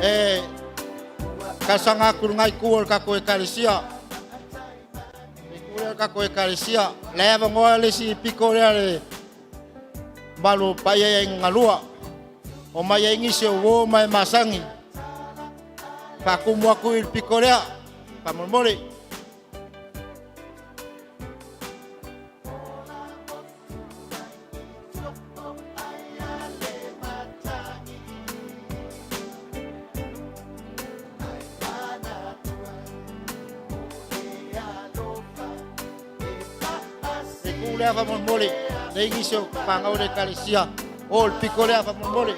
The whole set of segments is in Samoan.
E talosaga atu i lena itu o le tatou Ekalesia, le itu lea o le tatou Ekalesia, la e avanoa le isi pito lea le mamalu o paia i aiga na lua. Omai ai nisi o uo ma e masani, faatumu atu i le pito lea, faamolemole. Le itu lea faamolemole, leai nisi o fanau a le ekalesia, o i le pito lea faamolemole.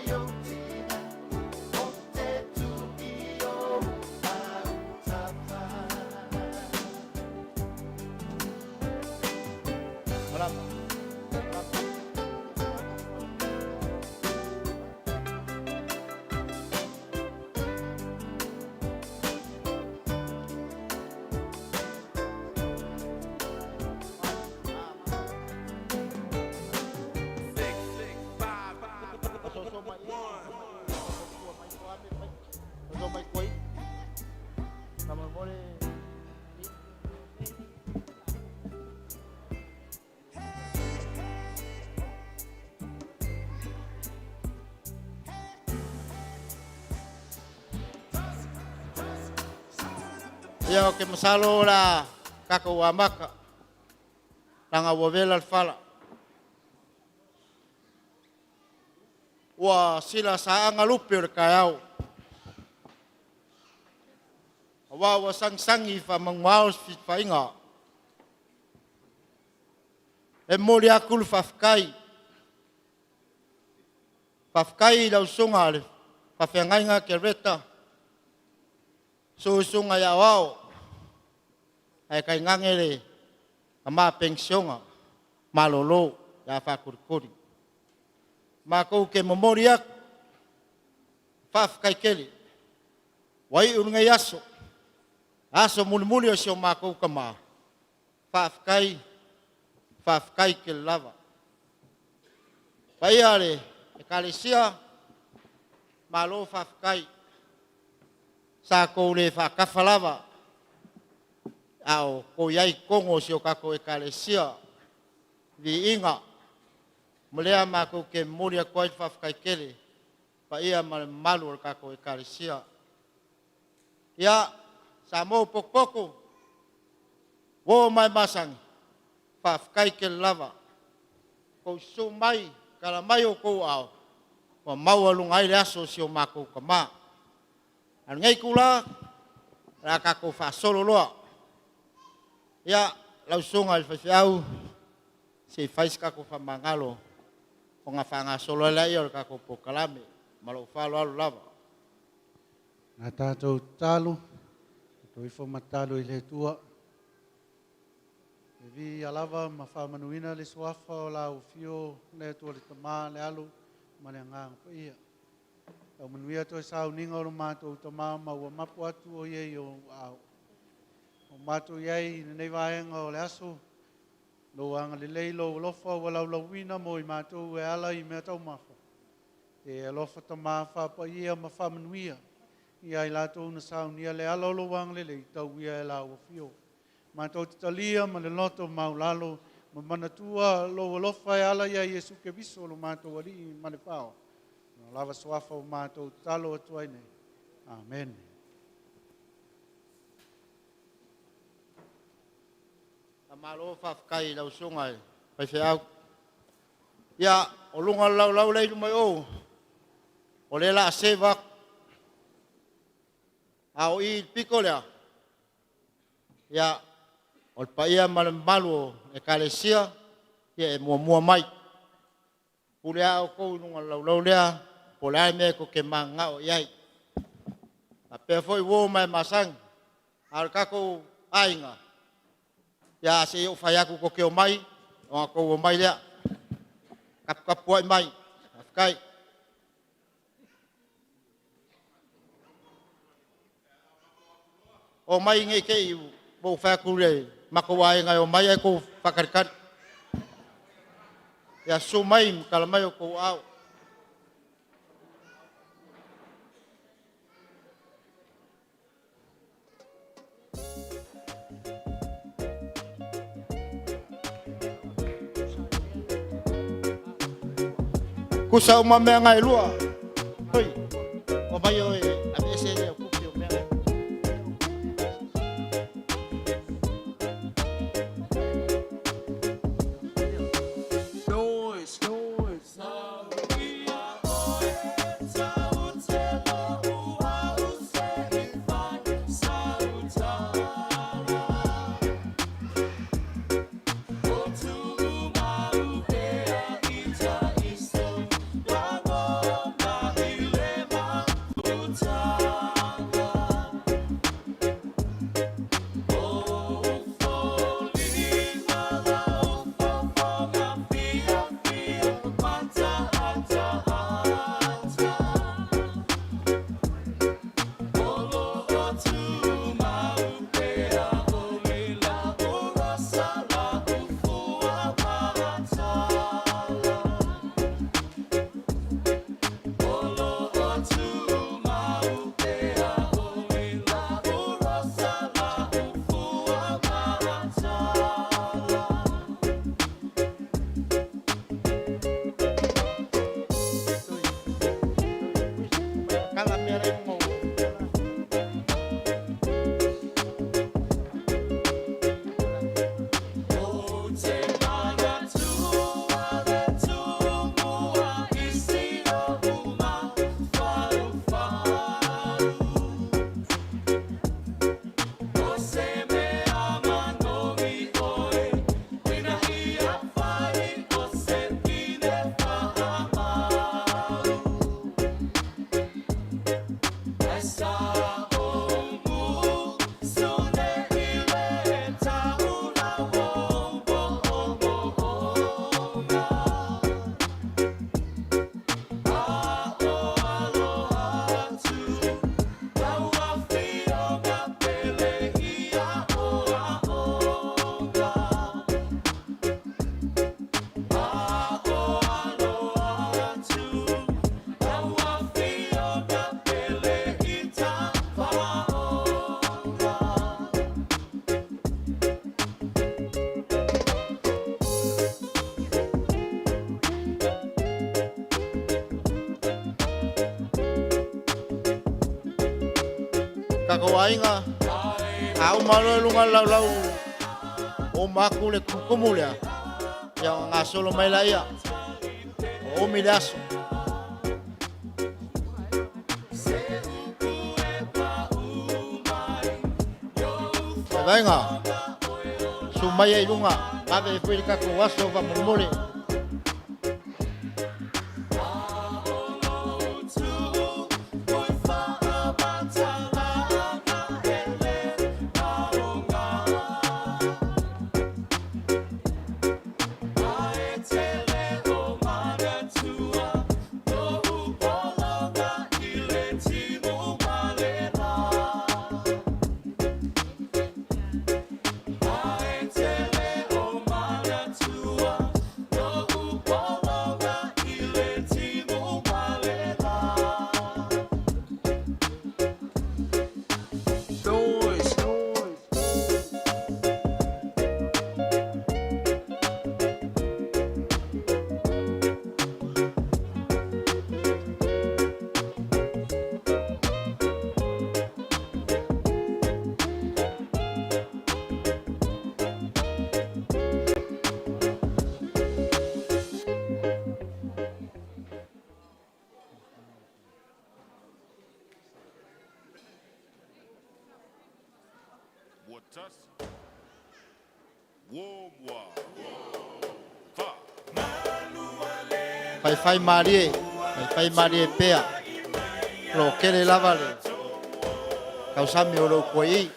Ia, ou te masalo o le a tatou amata, leaga ua vela le fala. Ua silasaaga lupe o le taeao, aua ua sagisagi faamauga le fesilafaiga. E momoli atu le faafetai, faafetai i lau susuga i le faafeagaiga Kereta, susu le susuga ia Aoao ae tainane le tama penisiona malolo ia Faatolitoli. Matou te momoli atu le faafetai tele ua iu lenei aso, aso mulimuli o si o matou tama, faafetai, faafetai tele lava. Le paia i le Ekalesia, malo faafetai. Sa outou le faatafa lava a o outou i ai i totonu o si a tatou Ekalesia. Viiga o lea matou te momoli atu ai le faafetai tele i le paia ma le mamalu o le tatou Ekalesia. Ia, Samoa ua potopoto, uo ma e masani, faafetai tele lava. Ua outou susu mai, tala mai outou aao, ua maualuga ai le aso o si o matou tama. A o lenei itula, o le a tatou faasolo loa. Ia, lau susuga i le faifeau, se i fai se tatou faamagalo ona faagasolo ai lea o le tatou polokalame. Ma lou faaaloalo lava. A tatou tatalo, tatou ifo ma tatalo i le Atua. E viia lava ma faamanuina le suafa o lau afio le Atua le Tama, le Alo ma le Agaga Paia. Tau manuia toe sauniga o lo matou tama ma ua mapu atu o ia i ou aao. O matou i ai i lenei vaega o le aso, lou agalelei, lou alofa ua laulauina mo i matou e ala i mea taumafa. E alofa tama faapaia ma faamanuia ia i latou na saunia le ala o lou agalelei tau ia e lau afio. Matou te talia ma le loto maulalo ma manatua lou alofa e ala ia Iesu Keriso lo matou Alii ma le Fao. No lava suafa o matou tatalo atu ai nei. Amen. Faamalo faafetai i lau susuga i le faifeau. Ia, o luga o le laulau lea i luma i o, o lea o le a serve atu. A o i i le pito lea, ia, o le paia ma le mamalu o Ekalesia e muamua mai. Pule lava outou i luga o le laulau lea po o le a le mea tou te mananao i ai. Faapea foi uo ma e masani. A o le tatou aiga, ia se i ou fai atu tou te omai ona outou omai lea. Taputapuai mai. Faafetai. Omai ne i te i ua ou fai atu i le matou aiga e omai ae outou faatalitali. Ia susu mai ma tala mai outou aao. Tutusa uma mea ngai lua. Hoi. O mai o e ave ese le o kupi o mea ngai. Noise, noise. Kala mea rei mo. Kako ainga. A uma loa i luga le laulau o uma atu le kumukumu lea. Ia ona gasolo mai laia. O umi le aso. Vaivaiga, susu mai ai i luga, vave ai foi le tatou aso faamolemole. Noise, noise. Watas. Womwa. Fa. Faifai malie, faifai malie pea. Lo kele lava le tausami o lou kuai.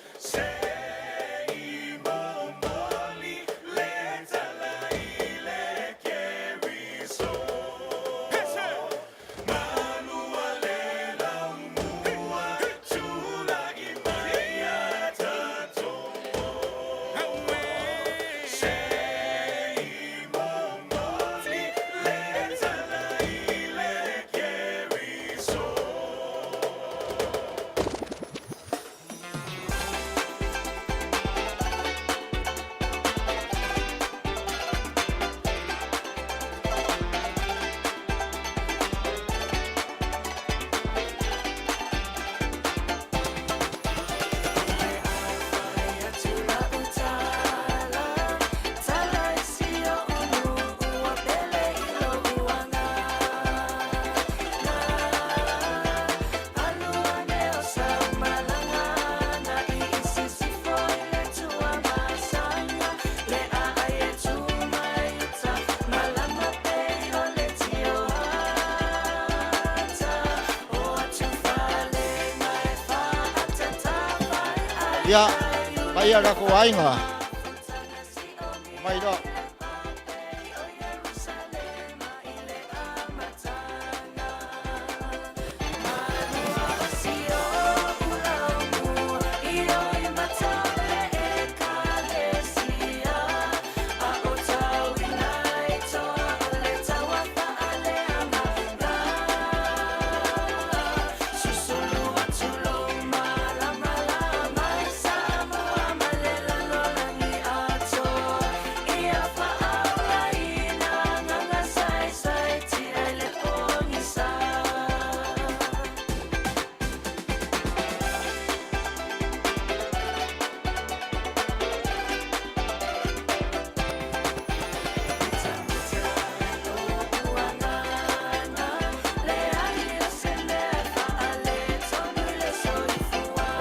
Ia, paia la ko aiga. Mai loa.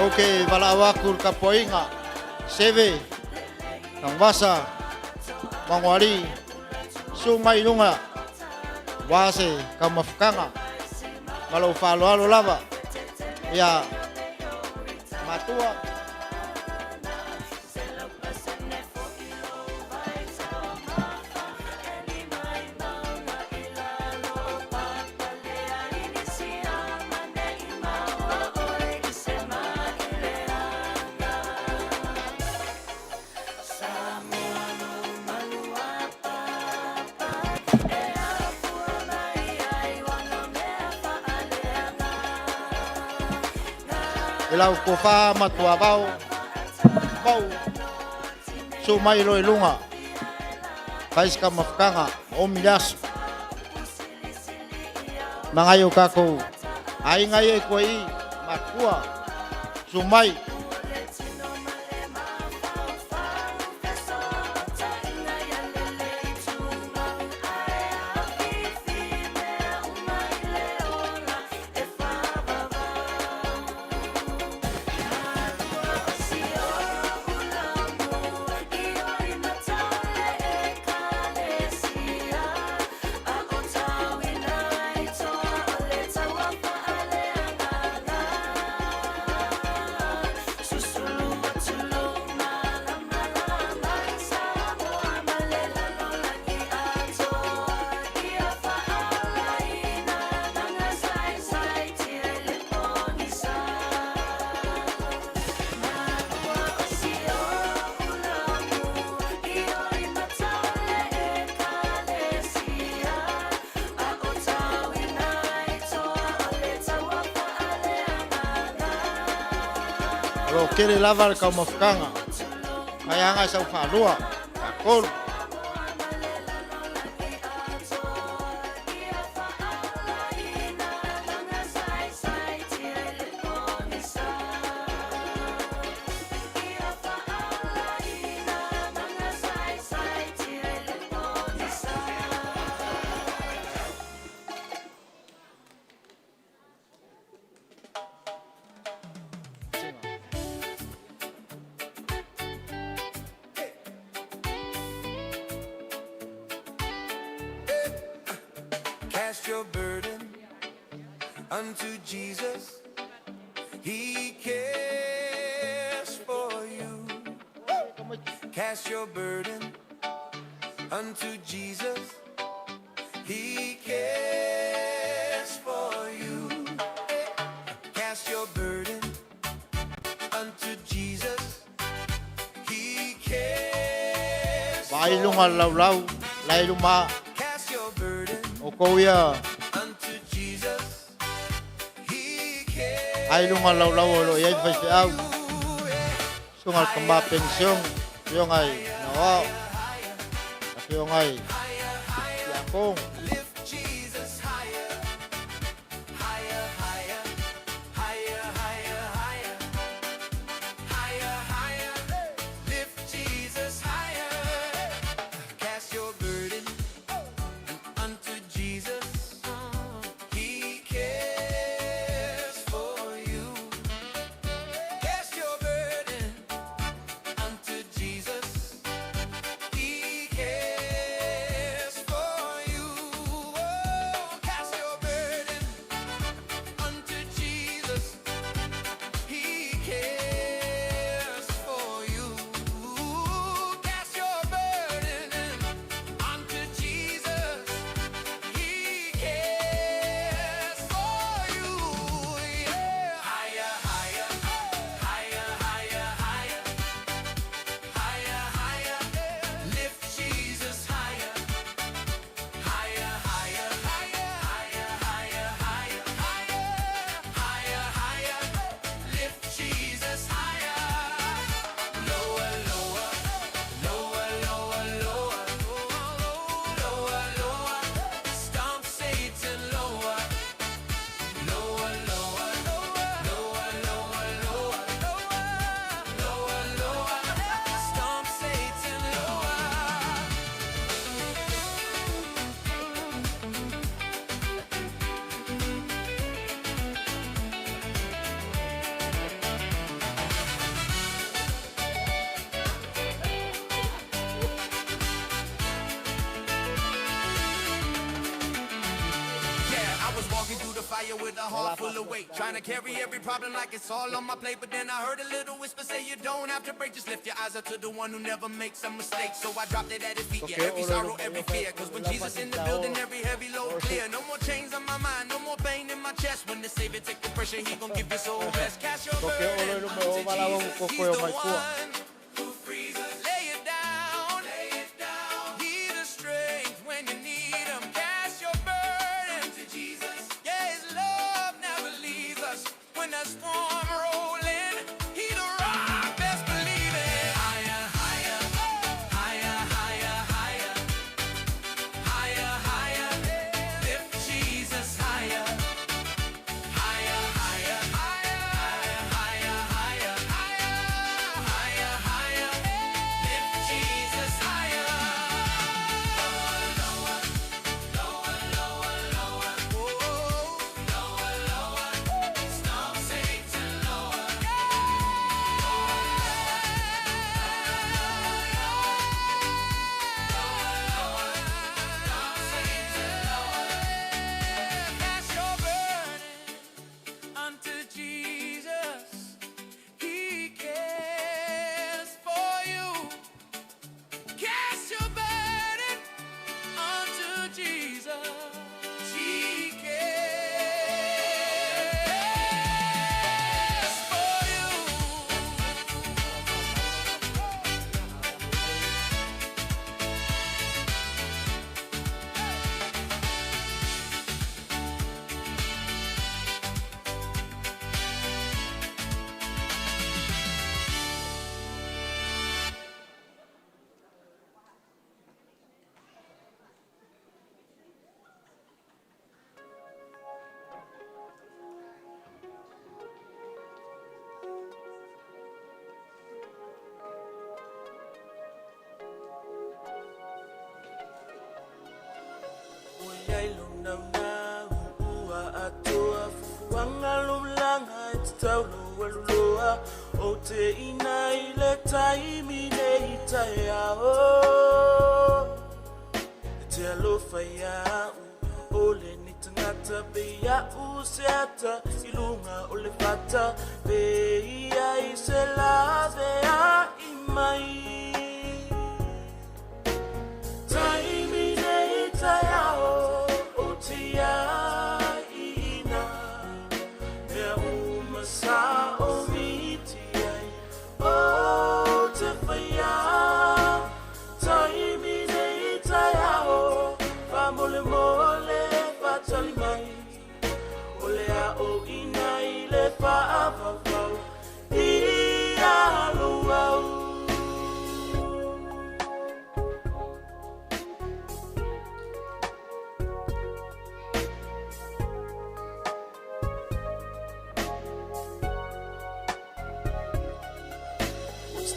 Ok, valaau atu i le tapuaiga, Seve, Tanuvasa, Magoalii, susu mai i luga aua se taumafataga ma lou faaaloalo lava. Ia, matua. I lau tofa ma tuavao, Mauu, susu mai loa i luga, fai se taumafataga ma umi le aso. Ma nai o tatou aiga ia i tua i i, matutua, susu mai. O lo o tele lava le taumafataga, mai lava sau faalua, faatolu. Cast your burden unto Jesus. He cares for you. Cast your burden unto Jesus. He cares for you. Cast your burden unto Jesus. He cares. Vaai i luga le laulau la e i luma Cast your burden o kou ia unto Jesus. He cares. ai luga le laulau o lo o i ai le faifeau. Susuga i le tama penisione, afioga i Naoao, afioga i Tiakono. Lift Jesus higher, higher, higher, higher, higher, higher, higher, higher. Lift Jesus higher. Cast your burden unto Jesus. He cares for you. Cast your burden unto Jesus. He cares for you. here with a heart full of weight. Trying to carry every problem like it's all on my plate. But then I heard a little whisper say, you don't have to break. Just lift your eyes up to the one who never makes a mistake. So I dropped it at his feet. Yeah, every sorrow, every fear. Cause when Jesus in the building, every heavy load clear. No more chains on my mind, no more pain in my chest. When the Savior take the pressure, he gon' give you soul rest. Cast your Toke burden olo i luma o unto malawa Jesus. koko He's o the mai tua. one who frees us. Lay it down. Lay it down. He the strength when you need him. Cast your burden to Jesus. Yeah, his love never leaves us. When that storm rolling, he the rock. Best believe it. Higher, higher, higher, higher, higher, higher, higher. Lift Jesus higher. Higher, higher, higher, higher, higher, higher, higher, higher. Lift Jesus higher. Lower, lower, lower, lower. Whoa. Lower, lower. Stomp Satan lower. Lower, lower, Satan lower. Cast your burden unto Jesus. He cares for you. Cast your burden unto Jesus. He cares for you. Oi lona ua atoa fufuanga lomlanga e tatau aluloa o te ina i le taimi nei taeao e te alofa ia'u o le ni tagata pe ia'u se ata i luga o le fata pe ia i se lavea'i mai taimi nei taeao o te aiina mea uma sa o miti ai o te whaia taimi nei taeao faamolemole faatali mai o le aoina i le faavauvau i aluau.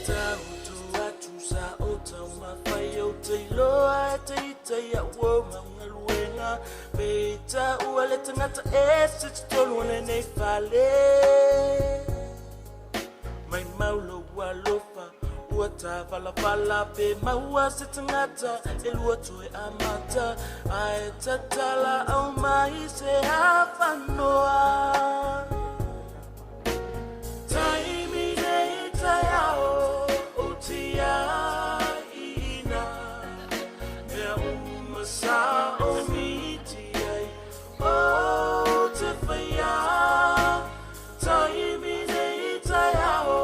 Tau atu sa o tau mawhai o te iloa e te ita ia ua maungaluenga pe ta ua le tangata e se te tolu o lenei fale mai maulo ua lofa ua tāfalavala pe maua se tangata e lua toe amata ae tatala au mai se afanoa taimi nei taeao o te aiina mea uma sa o miti ai o te whaia taimi nei taeao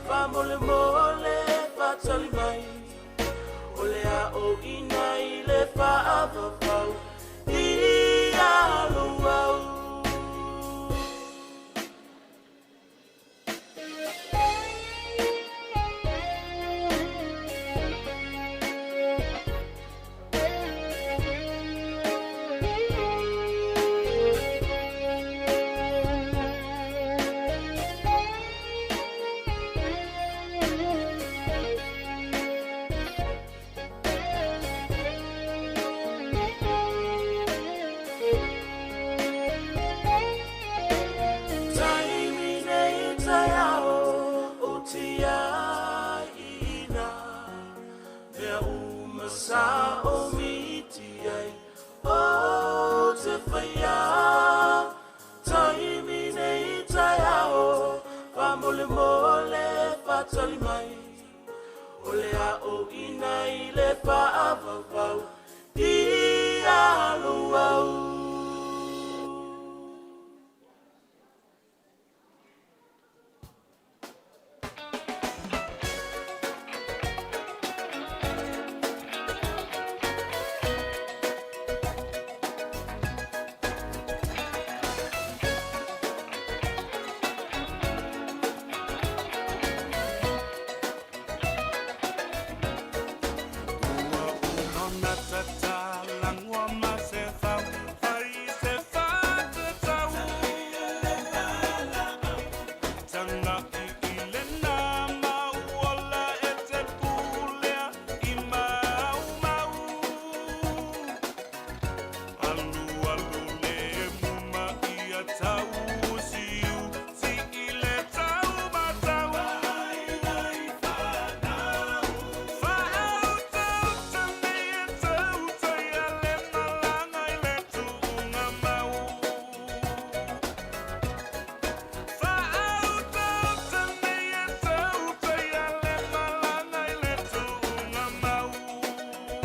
faamolemole faatali mai o le aoina i le faavavau i aluau. faatali mai o le aoina i le faavavau i aluau.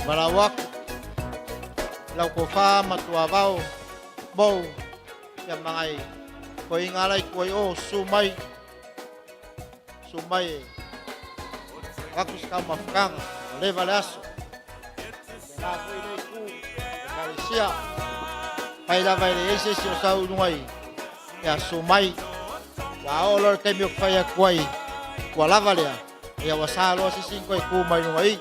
Valaau atu lau tofa ma tuavao mou ia ma nai toeaiina la e i tua i o, susu mai, susu mai e avatu se taumafataga, ua leva le aso. Faapena foi lea itu i Ekalesia, afai lava e leai se isi o sau i luga i, ia susu mai. Aua a oo loa i le taimi ou te fai atu ai ua lava lea, ia ua sa loa se isi ona toe tu mai luga i i.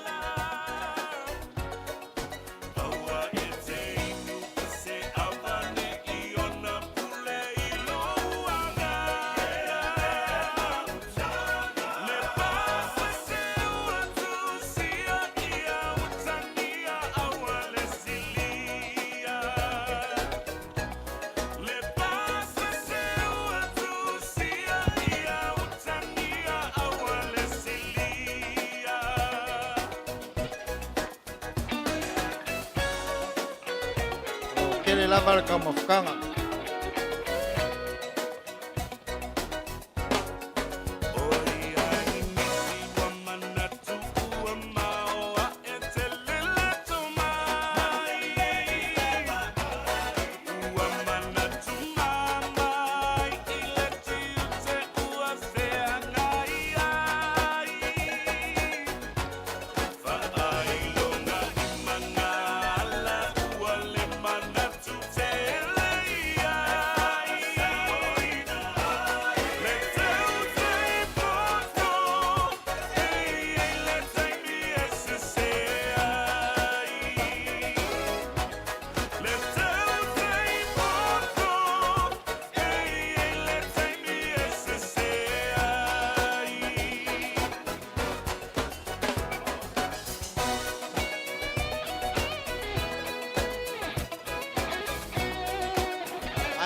O lo o tele lava le taumafataga.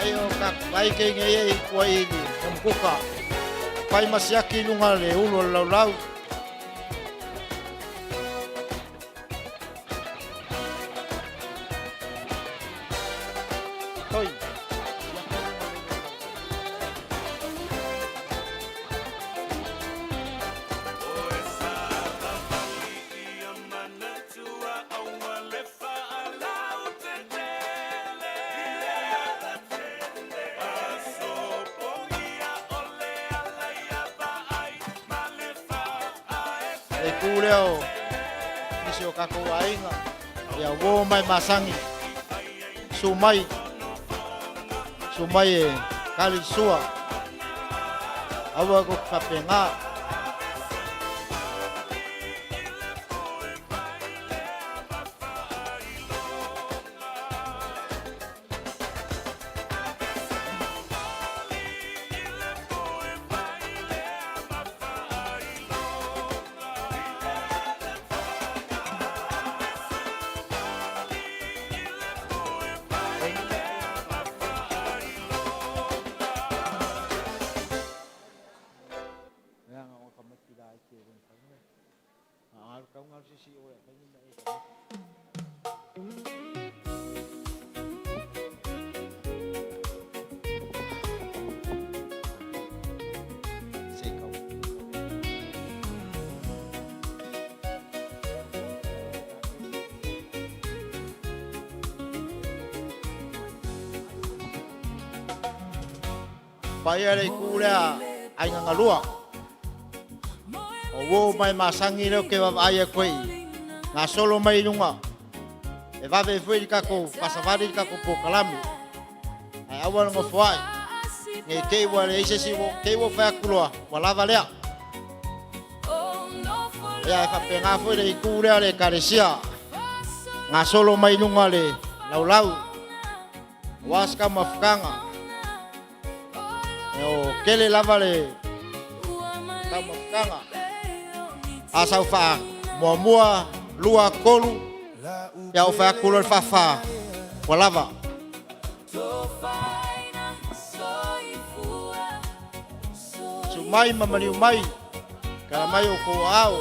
Ai o ka ai ke ngai e kua i ni mukuka. Pai masiaki lunga le ulu o le laulau. Toi. Le itu lea o nisi o tatou aiga, ia uo mai masagi, susu mai, susu mai e tali le sua. Aua tou te faapena. Paia le itu lea aiga galua. O uo mai masagi lea ou te vaavaai atu ai gasolo mai i luga e vave ai foi le tatou faasavali le tatou polokalame. Ae aua le nofoai ne i te i ua leai se isi, te i ua ou fai atu loa ua lava lea. Ia e faapena foi le itu lea o le Ekalesia gasolo mai i luga o le laulau aua se taumafataga. O tele lava le taumafataga a sau faa muamua, lua, tolu, ia ou fai atu loa i le faafa ua lava. Susu mai ma maliu mai, tala mai outou aao.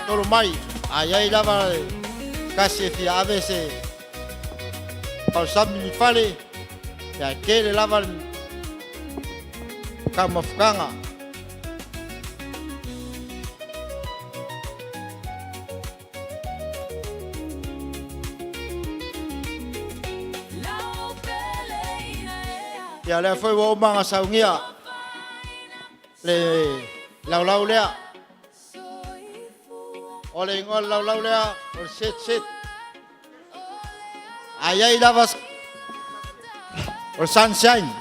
Tolo mai, a i ai lava tasi e fia ave se pausami ni fale, ia tele lava le taumafataga. Ia lea foi ua uma ona saunia le laulau lea. O le igoa o le laulau lea o le set set. A i ai lava o le sunshine.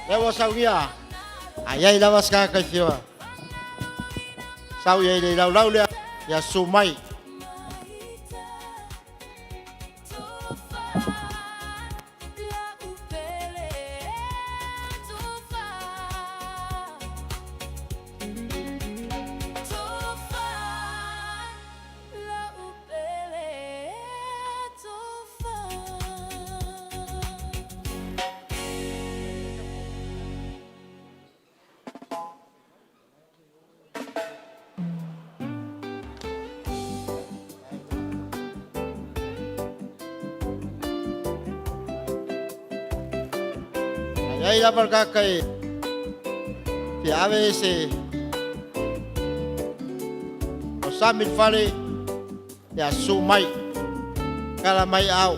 Lea ua saunia. A i ai lava se tagata e fia sau i ai le laulau lea, ia susu mai. A i ai lava le tagata e fia ave se pausami i le fale, ia susu mai, tala mai aao.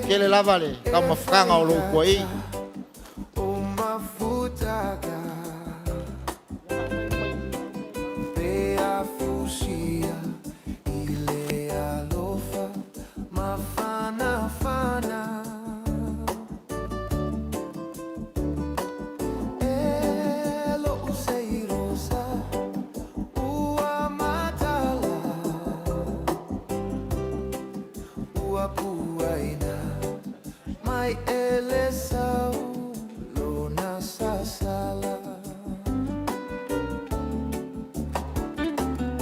Tele lava le taumafataga o lou tuai. Puapuaina mai ele sau lona sasala.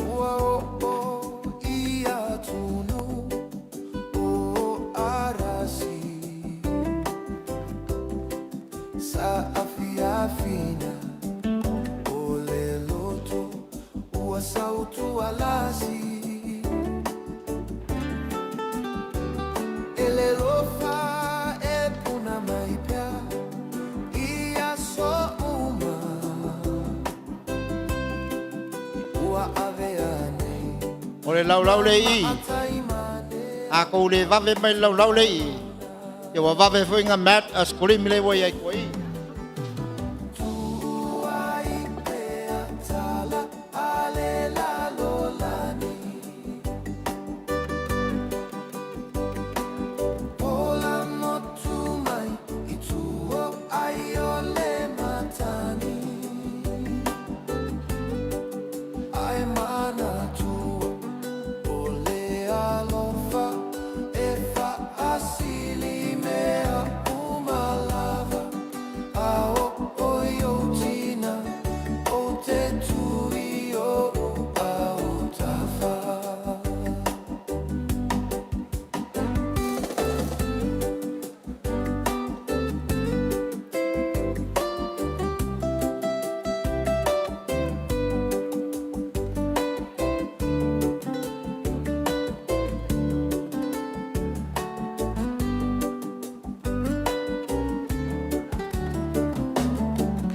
Ua o'o i atunu o Arasi sa afiafina o le loto ua sautu alasi. E le lofa e puna mai pea ia so uma ua avea nei O le laulau le i, ataimane. A kou le vave mai le laulau le i, ia ua vave foi nga mat a skulimi le ua iai koa i. Tuai pea tala ale lalolani. Ola motu mai i tuo ai o le matani. Ai manatua o le alofa e faasili mea uma lava. A o oi o tina o te tui o au tafa.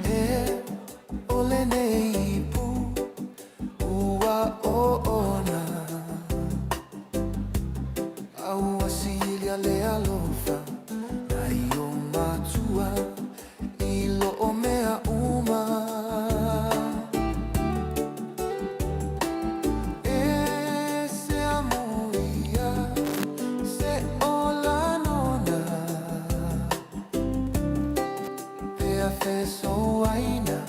E o lenei ipu ua oona A ua silia le alofa nai o matua i lo o mea uma. E se amuia se ola nona Pea fesoaina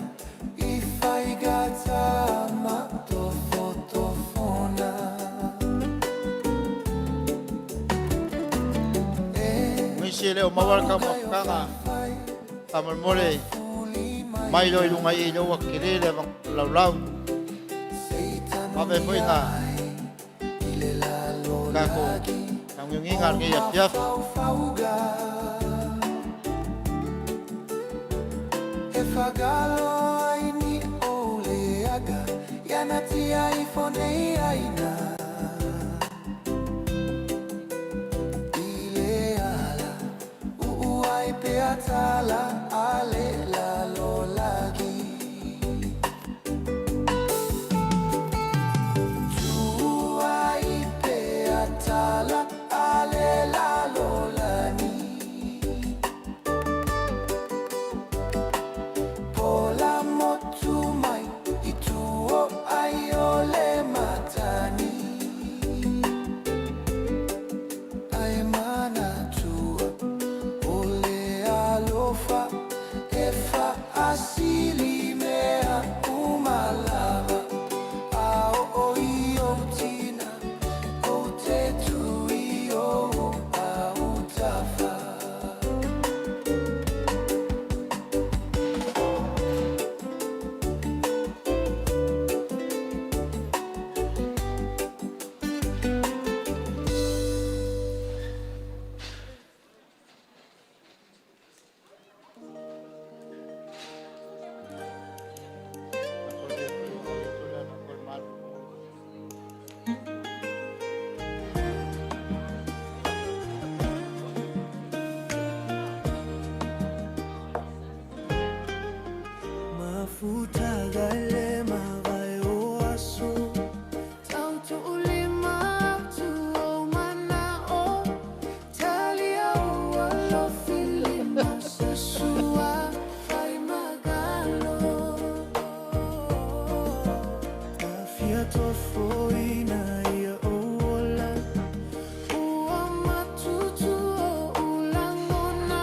i faigata ma tofotofona. E Nisi le o maua le kaumafakaga, faamolemole mai loa i luga i i le ua kele le laulau. Vave foi nga tatou taugiugiga lenei afiafi. Faufauga E fagalo ai ni o le aga Ia na tia ifo nei aina I le ala uu ai pea tala ale lalolagi. Tuai pea tala ale lalolani. Pola motu mai i tuo ai o le matani. Ai manatua o le alofa e faasili mea uma lava. A o i o tina o te tui o au tafa. Mafuta le mavae o aso Tautuulima tu o manao Talia o alofilima sa sua fai magalo Tafia tofoina ia o ola Ua matutu o ulangona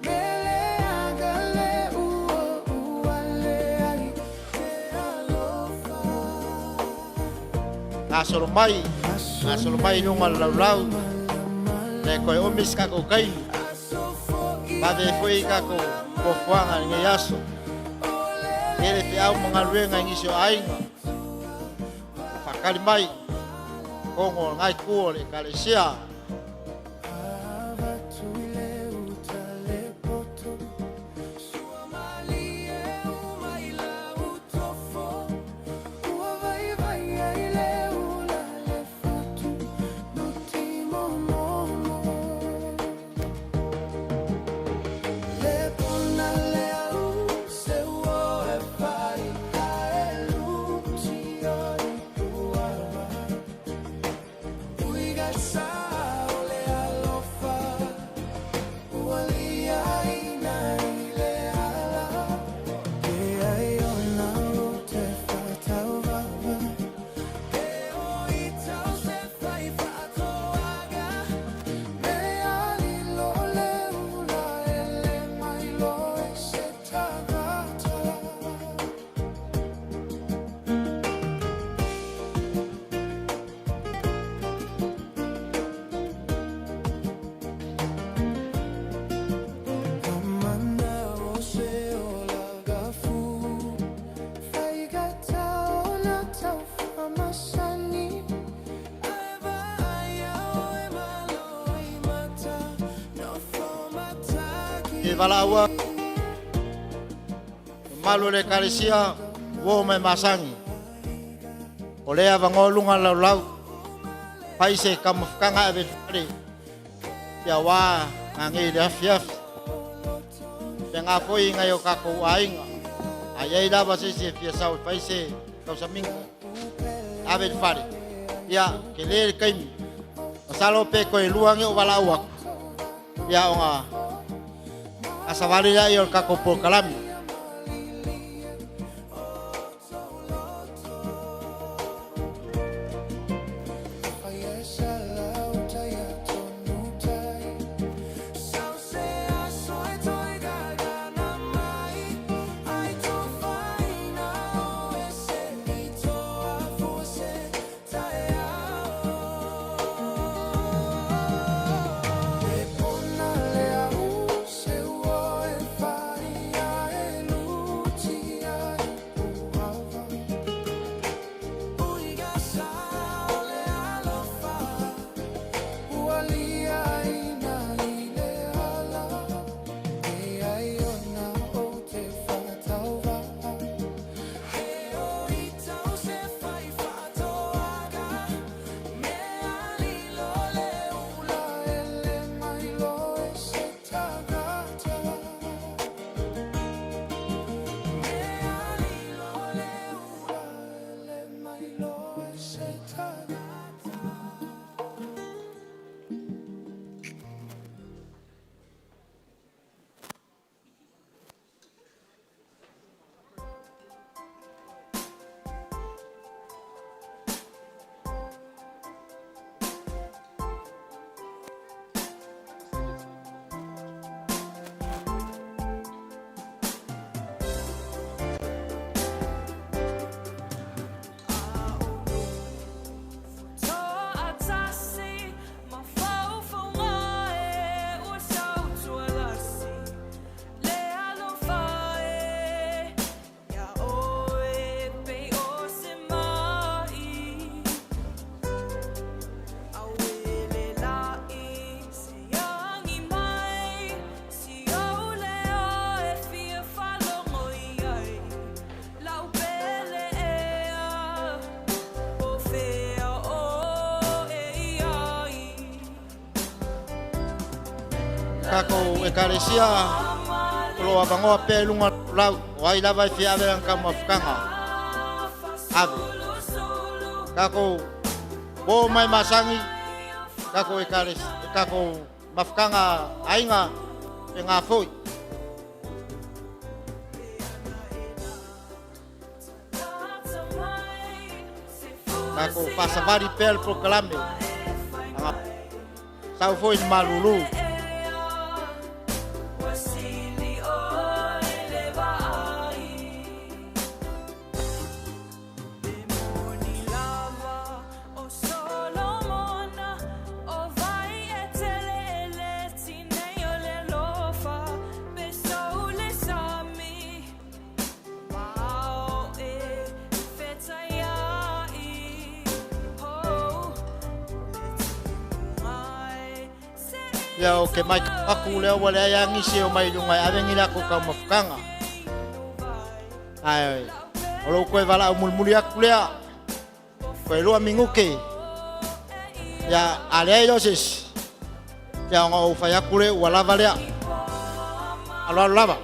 Mele agale ua uale ai Te alofa. Gasolo mai, gasolo mai i luga o le laulau. Le koe umi se kakou kaimi. Vave foi kakou fuafuaga i lenei aso. Tele feau ma galuega i nisi o aiga. Faakali mai totonu o lenā itu o le ekalesia. E valaua mamalu o le ekalesia uo mai masagi. O lea avanoa luga o le laulau fai se taumafataga ae ave i le fale ia aua nanei i le afiafi. Faapena foi i nai o tatou aiga. A i ai lava se isi e fia sau e fai se tausamiga ave i le fale, ia tele le taimi. Masalo pe toe lua ni ou valaau atu, ia ona asavali lea o le tatou polokalame. Tatou ekalesia o lo o avanoa pea i luga o lau o ai lava e fia ave lana taumafataga ave. Tatou o mai masagi tatou ekalesia tatou mafutaga aiga e ngā foi. Tatou faasavali pea le polokalame aga sau foi le malulu. Ia o ke mai aku lea ua leai lava nisi e omai i luga e ave ni latou taumafataga. Ae o lou toe valaau mulimuli atu lea, toe 2 minute. Ia a leai loa se isi, ia ona ou fai atu lea ua lava lea. Aloalo lava.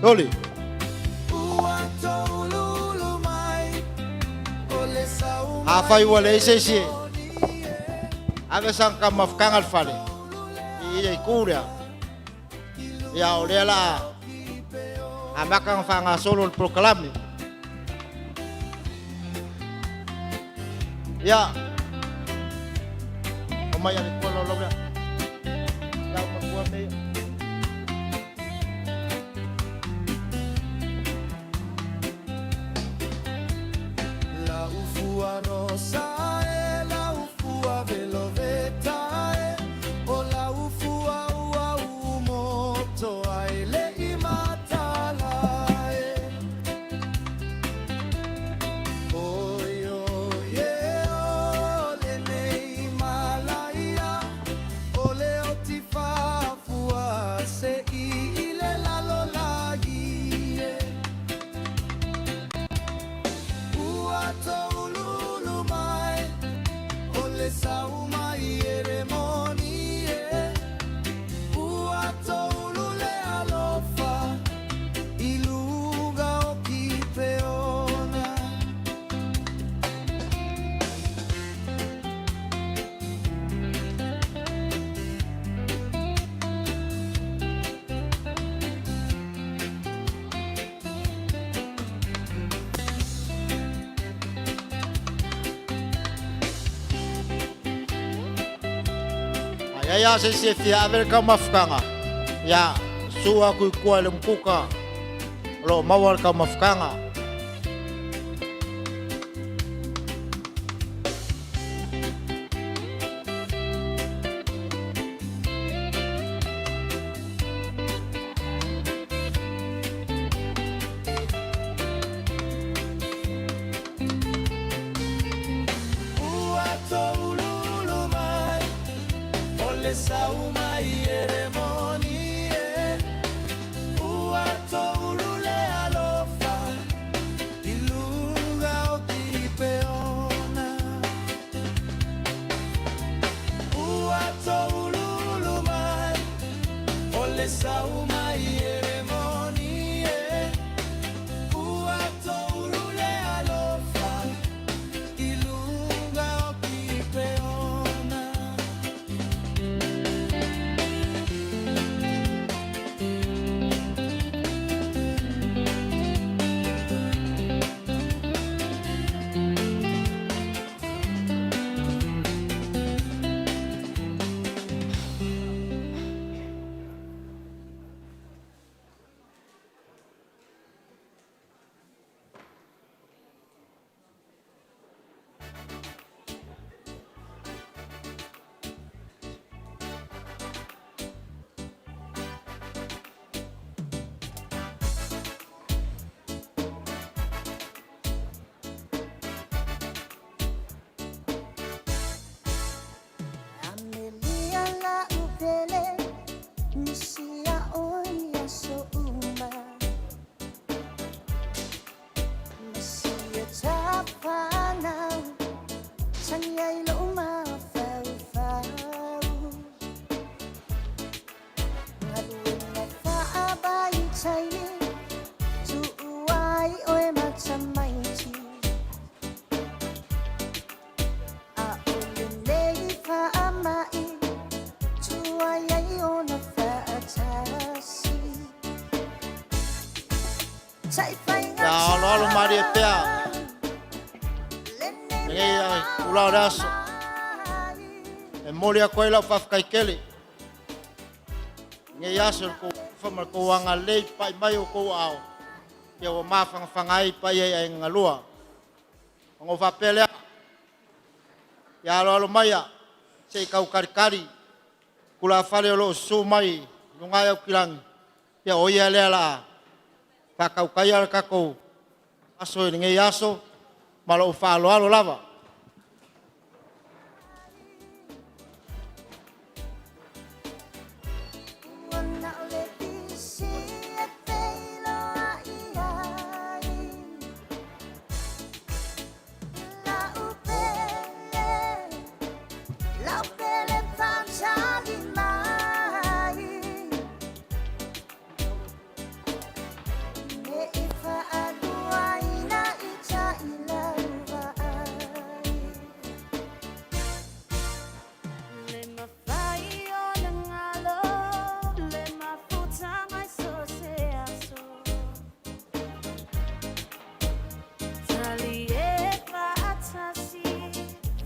Toli. Afai ua leai se isi e ave sana taumafataga i le fale i le itu lea, ia o lea o le a amata ona faagasolo le polokalame. Ia, omai a le tua laulau lea. Lau matua mea ia. A i ai lava se isi e fia ave le taumafataga, ia susu atu i tua i le umukuka o lo o maua le taumafataga. Amelia la upele Misia oia so uma Masia tapanau Tangi ai lo mafaufau Ngaluenga faabai taimi Tuuai oe matamaiti A o lenei faamai Tuai ai ona faatasi Ia aloalo malie pea lenei ai tulaga o le aso e momoli atu ai lau faafetai tele i lenei aso i le tou alofa ma le tou agalelei papai mai o outou aao ia ua mafanafana ai paia i aiga e lua. Ona ou faapea lea, ia aloalo maia se i tau talitali tulafale o lo o susu mai i luga i Aukilani, ia o ia lea o le a faatautaia le tatou aso i lenei aso. Ma lou faaaloalo lava. Le mafai ona galo le mafutaga i so o se aso. Talie faatasi,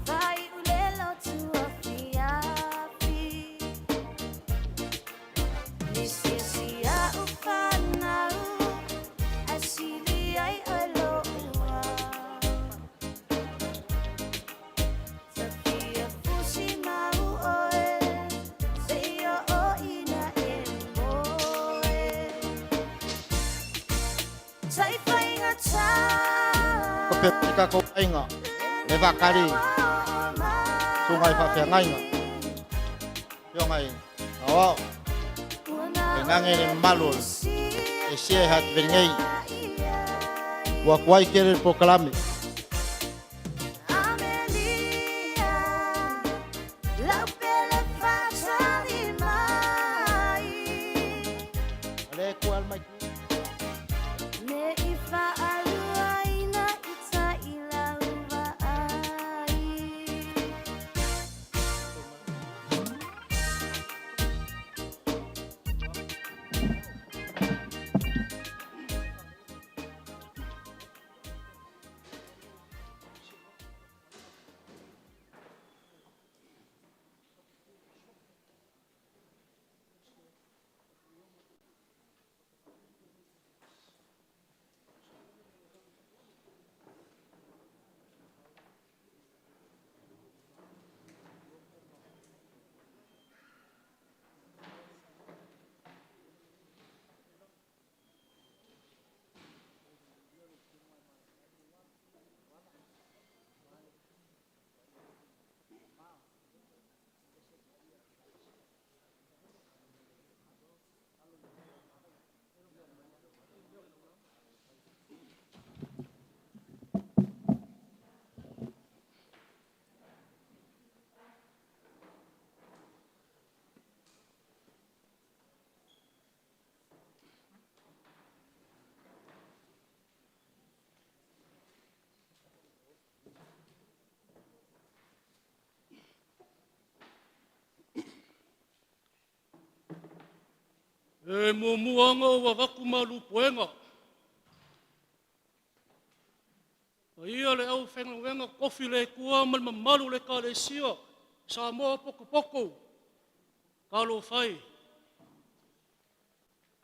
faaiulelo tuafiafi. Nisiasi au fanau, ae sili ai oe loua. Tafia fusi mau oe, seia oo ina e moe. Ko pea le tatou aiga le vakali susuga i faafeagaiga, afioga i aoao, tainane le mamalu o le Ekalesia e Hativeli nei, ua tuai tele le polokalame. O lea e tua mai. Ne i faaluaina i tai lau vaai. E muamua ona ou avatu malu puega. Paia le aufaigaluega totofi a le Atua ma le mamalu o le Ekalesia Samoa potopoto, talofa e.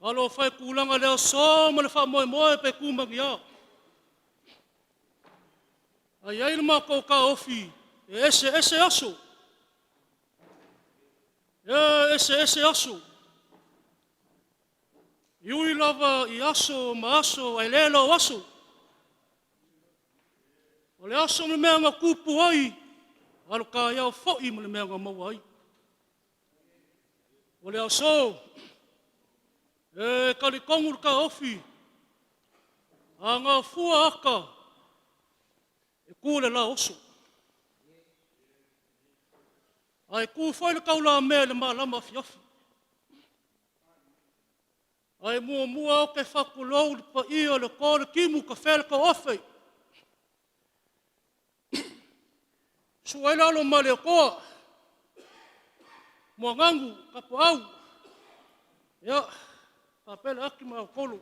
Talofa e i tulaga o le aso ma le faamoemoe pe tu ma ni a. Ae i ai lo matou taofi, e eseese aso, e eseese aso. E ui lava i aso ma aso ae le o aso. O le aso ma le mea na tupu ai, a o le taeao foi ma le mea na maua ai. O le aso, e talitonu le taofi, a gafua ata, e tu le la oso. Ae tu foi le taulamea i le malama afiafi. Ae muamua ou te faatulou i le paia o le to o le timu, tafea le toaofe, susu ai le alo o Malietoa, Mulinuu, Tapaau, ia faapea le Ati ma le Autolo.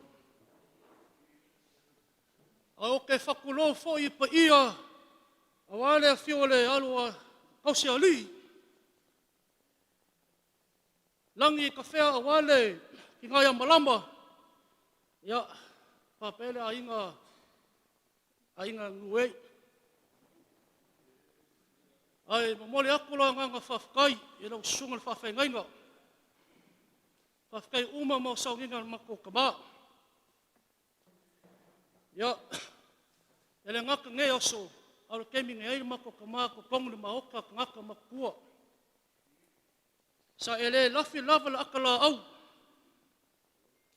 Ae ou te faatulou foi i paia aua le afio o le alo o Tausialii, Lagi e tafea aua le tina ia Malama, ia faapea le aiga, aiga Nunuē. Ae momoli atu le agaga faafetai i lau susuga i le faafeagaiga, faafetai uma mo sauniga a le matou tama. Ia, e le gata i lenei aso, a o le taimi na i ai le matou tama i totonu o le maota, tagata matutua. Sa e le lafi lava le ata laau,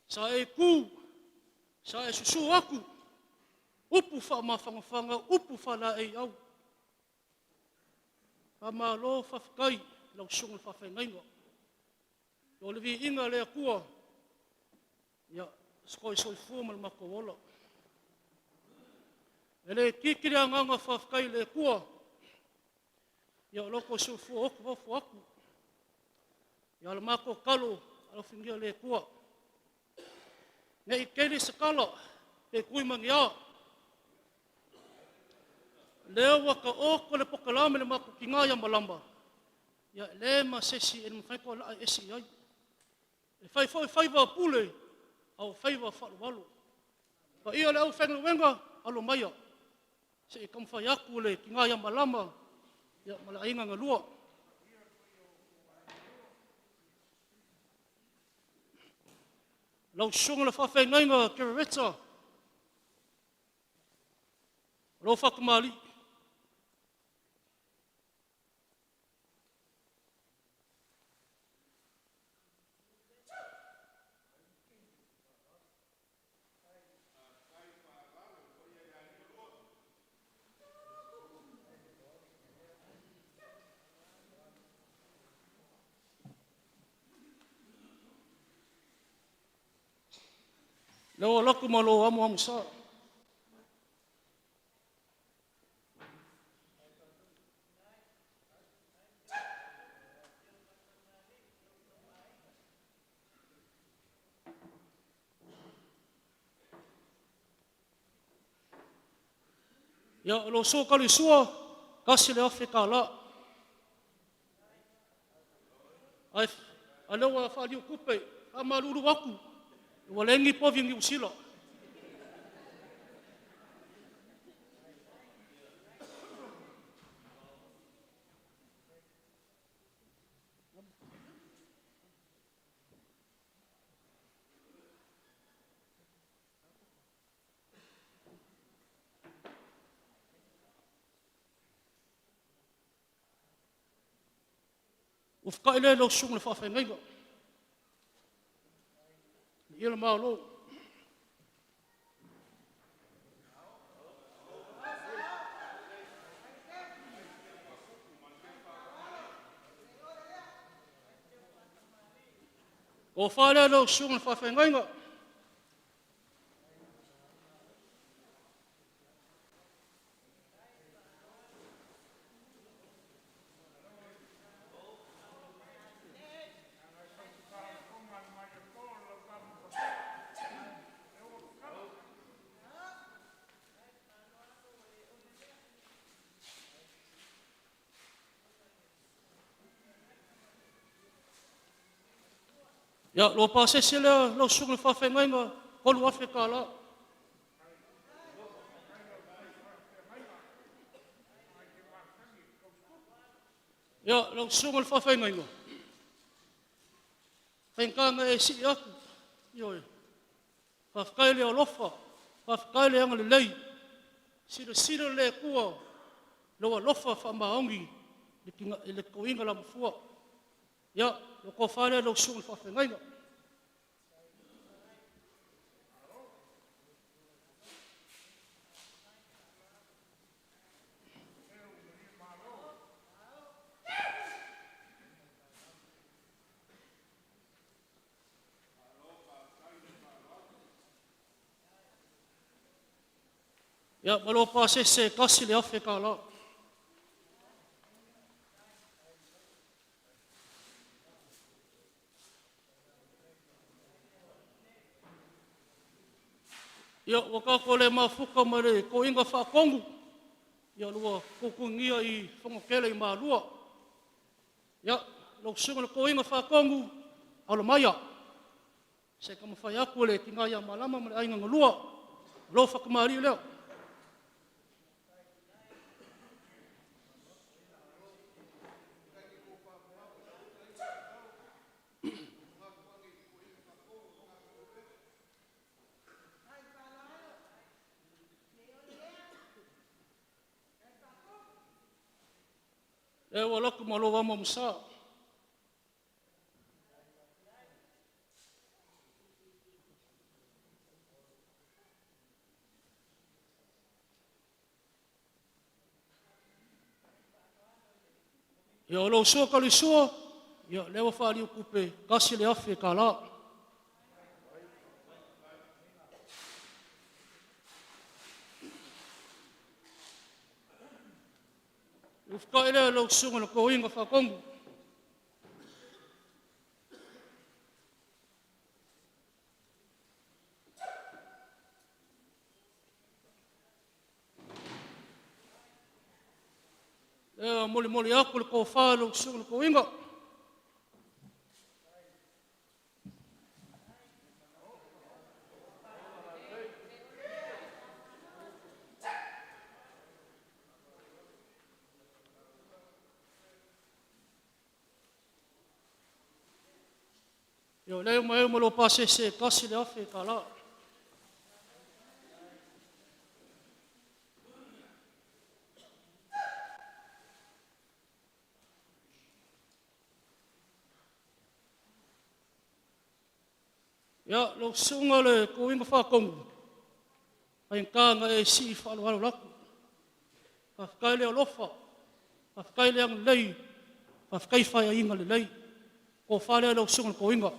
sa e tu, sa e susu atu, upu faamafanafana, upu faalaeiau. Faamalo faafetai i lau susuga i le faafeagaiga. O le viiga o le Atua, ia so soifua ma lo matou ola. E le itiiti le agaga faafetai i le Atua o lo outou soifua ofoofo atu. A o le matou tatalo, alofagia e le Atua, ne i tele se tala pe tui ma ni a, o lea ua taoto le polokalame a le matou tina ia Malama, ia e leai ma se isi e mafai ona toe laa ese i ai. E fai foi faiva o Pule, a o faiva faale-alo. Le paia o le aufaigaluega, alo maia se i taumafai atu le tina ia Malama ma le aiga na lua. Lau susuga i le faafeagaiga Kerereta, o lou faatamalii, Lea ua alu atu ma lou amoamosa. Ia, o lou suo tali sua, $1,000. Ae o lea ua faaliu tupe, faamalulu atu, ua leai ni povi Niu Sila. Ua feta'i lea i lau susuga i le faafeagaiga, viia le Malo. Tofa lea lau susuga i le faafeagaiga. Ia, lua pasese lea lau susuga i le faafeagaiga, $3,000. Ia, lau susuga i le faafeagaiga, faigata ona e sii atu, ioe, faafetai le alofa, faafetai le agalelei, silasila le Atua i lou alofa faamaoni i le toeaina lamafua. Ia, lau tofa lea lau susuga i le faafeagaiga. Ia, ma lou pasese e $1,000. Ia, ua tatou le mafuta ma le toeaina faatonu, ia ua tutugia i Fonotele i Malua. Ia, lau susuga i le toeaina faatonu, Alomaia, se i taumafai atu le tina ia Malama ma le aiga na lua, o lou fatamalii lea. Lea ua alu atu ma lou amo ma sa. Ia, o lau sua Kalisua, ia lea ua faaliutupe $1,000. Ufuta'i lea i lau Susuga i le Toeaina Faatonu. E molimoli atu le tofa i lau Susuga i le Toeaina. Ia o lea ua ma lou pasese e $1,000. Ia, lau susuga i le Toeaina Faatonu, faigata ona e sii faaaloalo atu. Faafetai le alofa, faafetai le agalelei, faafetai faiaiga lelei. Le tofa lea lau susuga i le Toeaina.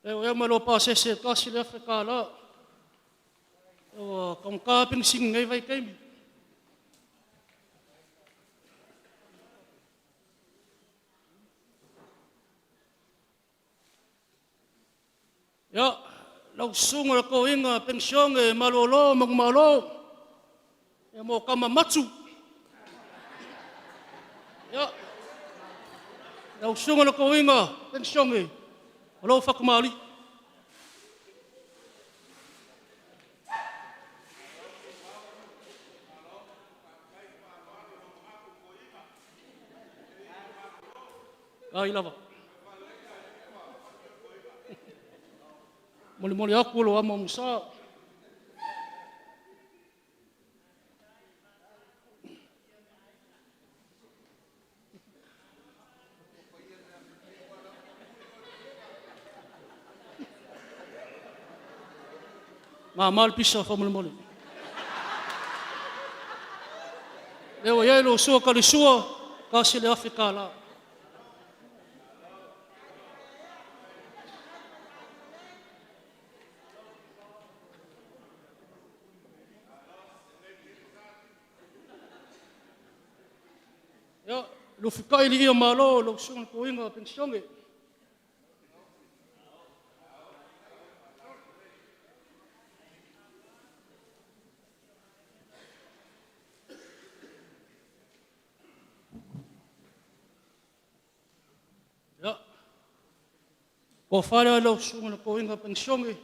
Lea ua ea ma lou pasese e $1,000. Ua taugata lava penisini i lenei vaitaimi. Ia, lau susuga i le toeaina penisione malolo manumalo, ia mo tama matu. Ia, lau susuga i le toeaina penisione, o lou fatamalii. Faafetai lava. Molimoli atu lau amo ma sa. Mama le pisa faamolemole. Lea ua i ai lau sua talisua, $1,000. Ia, Lufitai Alii o Malo lau susuga i le toeaina penisione. Tofa lea lau susuga i le toeaina penisione.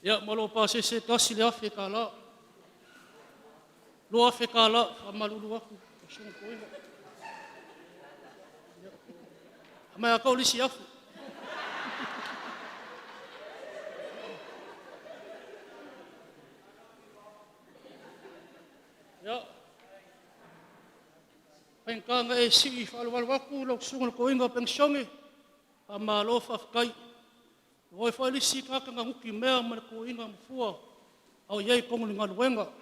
Ia, ma lou pasese e $1,000. $2,000, faamalulu atu lau susuga toeaina. Ia, aumai ia te au le isi $1,000. Ia, faigata ona e sii faaalualu atu lau susuga i le toeaina penisione, faamalo faafetai. O oe foi le isi tagata na nutimea ma le toeaina mafua a o i ai i totonu o le galuega. Le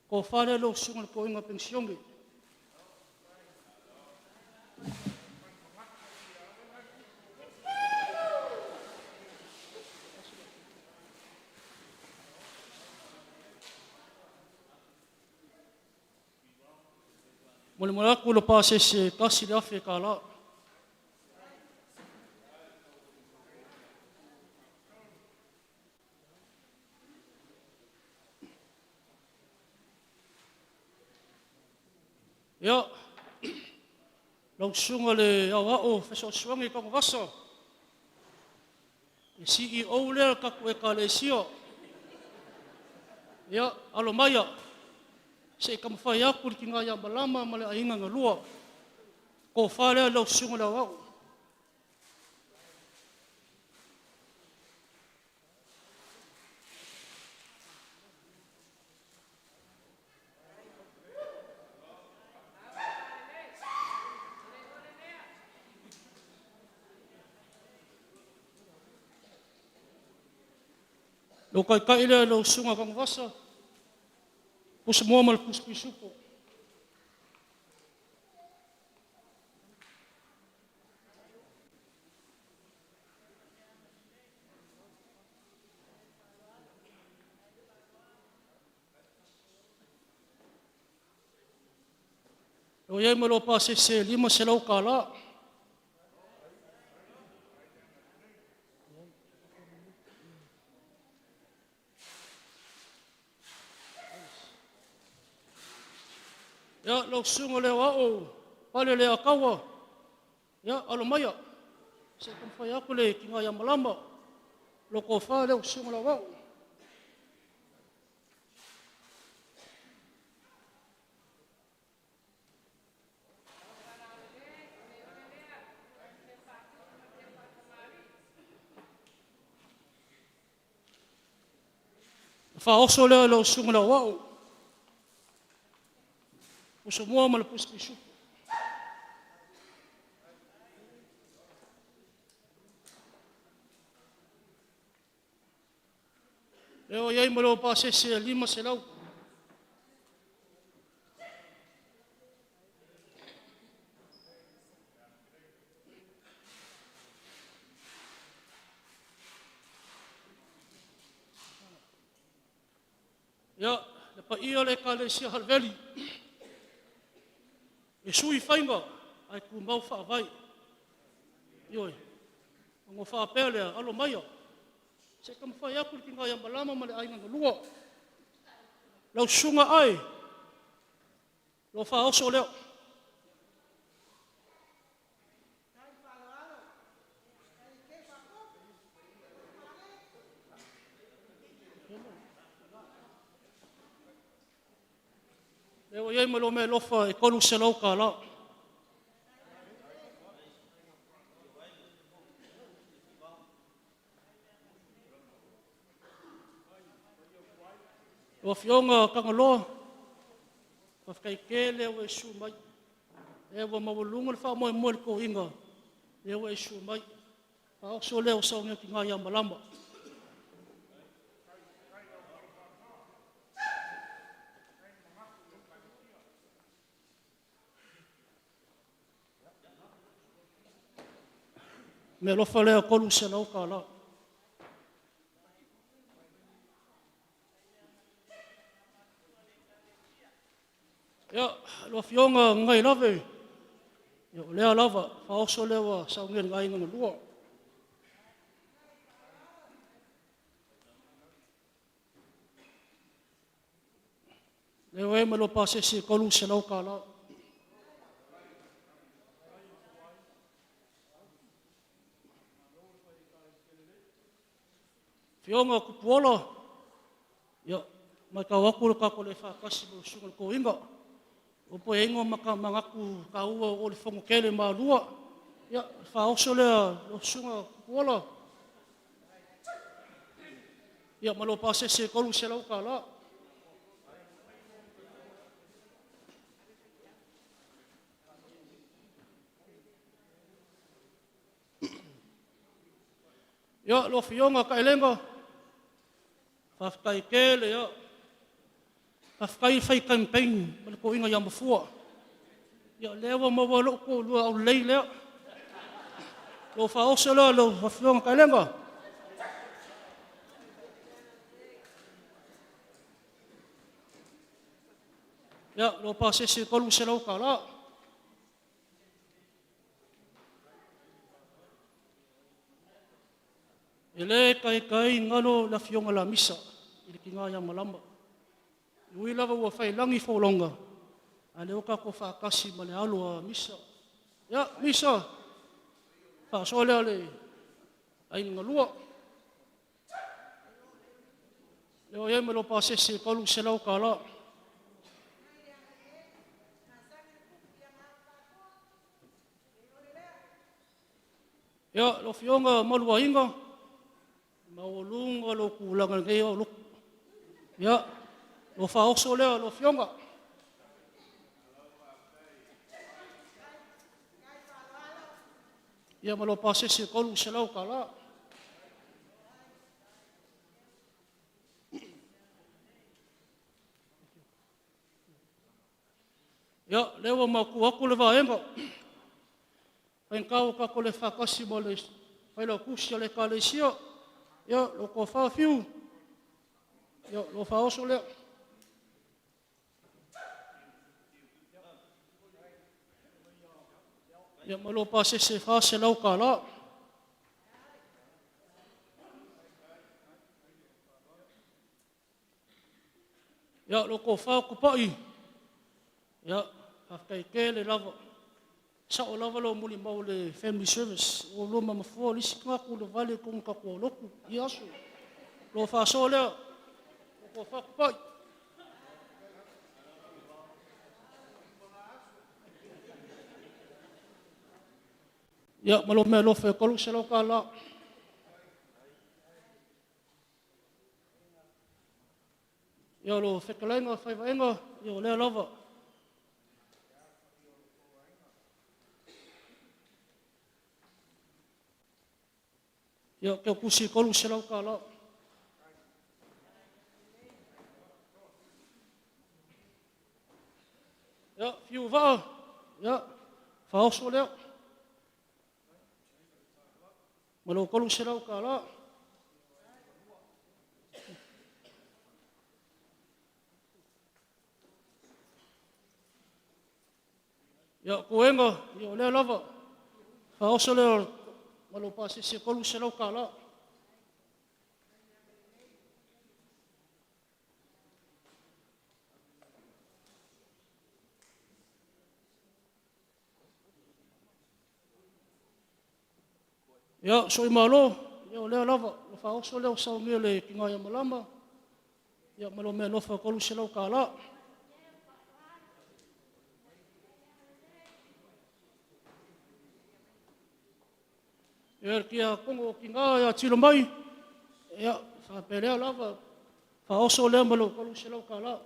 tofa lea lau susuga i le toeaina penisione. Molimoli atu le pasese e $1,000. Ia, lau susuga i le Aoao Fesoasoani Tanuvasa, le CEO lea o le tatou Ekalesia. Ia, alo maia se i taumafai atu le tina ia Malama ma le aiga na lua. Le tofa lea i lau susuga i le Aoao. Lou taitai lea lau Susuga Tanuvasa, pusamoa ma le pusa pisupo. O i ai ma lou pasese e $500. Ia, lau susuga i le Aoao Pale Leiataua, ia, alo maia se i taumafai atu le tina ia Malama. Lau tofa lea lau susuga i le Aoao. Ona faaoso lea i lau susuga i le Aoao, pusa moa ma le pusa pisupo. Lea ua i ai ma lou pasese e $500. Ia, le paia o le Ekalesia Halaveli, e sui faiga ae tumau faavae. Ioe. Ona ou faapea lea, alo maia se i taumafai atu le tina ia Malama ma le aiga na lua. Lau susuga Ae, lou faaoso lea. Lea ua i ai ma lou meaalofa e $300. Lau Afioga Tagaloa, faafetai tele lava ua e susu mai. O lea ua maualuga le faamoemoe o le toeaina lea ua e susu mai. Faaoso lea o le saunoaga a le tina ia Malama. Meaalofa lea $300. Ia, lau Afioga Gagailave, ia o lea lava faaoso lea ua saunia e le aiga na lua. Lea ua i ai ma lou pasese e $300. Afioga Tupuola, ia, matau atu le tatou le faatasi ma le susuga i le toeaina. E iloa po o i ai ni manatu taua o le fono tele i Malua. Ia, faaoso lea lau susuga Tupuola, ia ma lou pasese e $300. Ia, lau Afioga Taelega, faafetai tele lava. Faafetai le fai campaign ma le toeaina ia Mafua. Ia o lea ua maua ai lou toalua aulelei lea. Lou faaoso lea lau Afioga Taelega. Ia, lou pasese e $300. E le taitai galo le Afioga Lamisa i le tina ia Malama. E ui lava ua faiilagi folauga, a o lea ua tatou faatasi ma le alo a Misa. Ia, Misa, faasoa lea le aiga na lua. Lea ua i ai ma lou pasese e $300. Ia, lau Afioga Maluaiga, e maualuga lou tulaga i lenei lotu. Ia, lou faaoso lea lau Afioga. Ia ma lou pasese e $300. Ia, o lea ua maua atu le vaega, faigata ua tatou le faatasi ma le Failautusi a le Ekalesia. Ia, lau Tofa Fiu, ia, lou faaoso lea. Ia ma lou pasese e $400. Ia, lau Tofa Tupai, ia, faafetai tele lava. E sao lava lau molimau i le family service, o oulua ma Mafua o le isi tagata ua i totonu o le tatou lotu i ia aso. Lau faasoa lea, lau Tofa Tupai. Ia, ma lou meaalofa e $300. Ia, lau fetalaiga Faivaaiga, ia o lea lava. Ia, Teutusi e $300. Ia, Fiuvaa, ia, faaoso lea ma lou $300. Ia, Puega, ia o lea lava, faaoso lea ma lou pasese e $300. Ia, Sooimalo, ia o lea lava, ua faaoso lea o saunia e le tina ia Malama, ia ma lou meaalofa e $300. Ia, le tiakono o tina ia Tilomai, ia, faapelea lava, faaoso lea ma lou $300.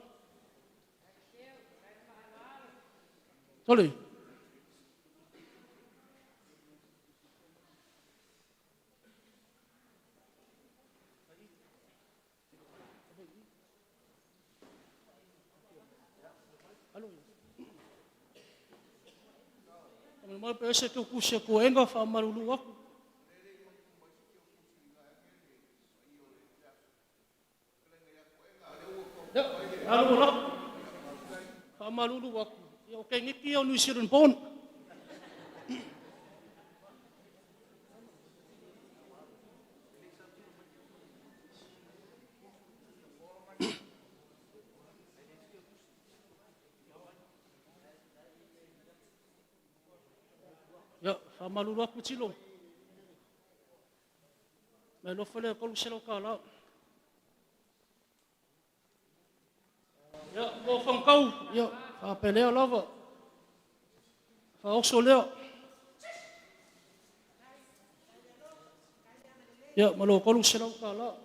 Sole! Faamolemole pe i ai se tusi a Puega faamalulu atu. Ia, alu alu. Faamalulu atu, ia o Keneti ia o New Zealand born. faamalulu atu Tilo. Mealofa lea $300. Ia, mo Fanutau, ia, faapelea lava. Faaoso lea. Ia, ma lo $300.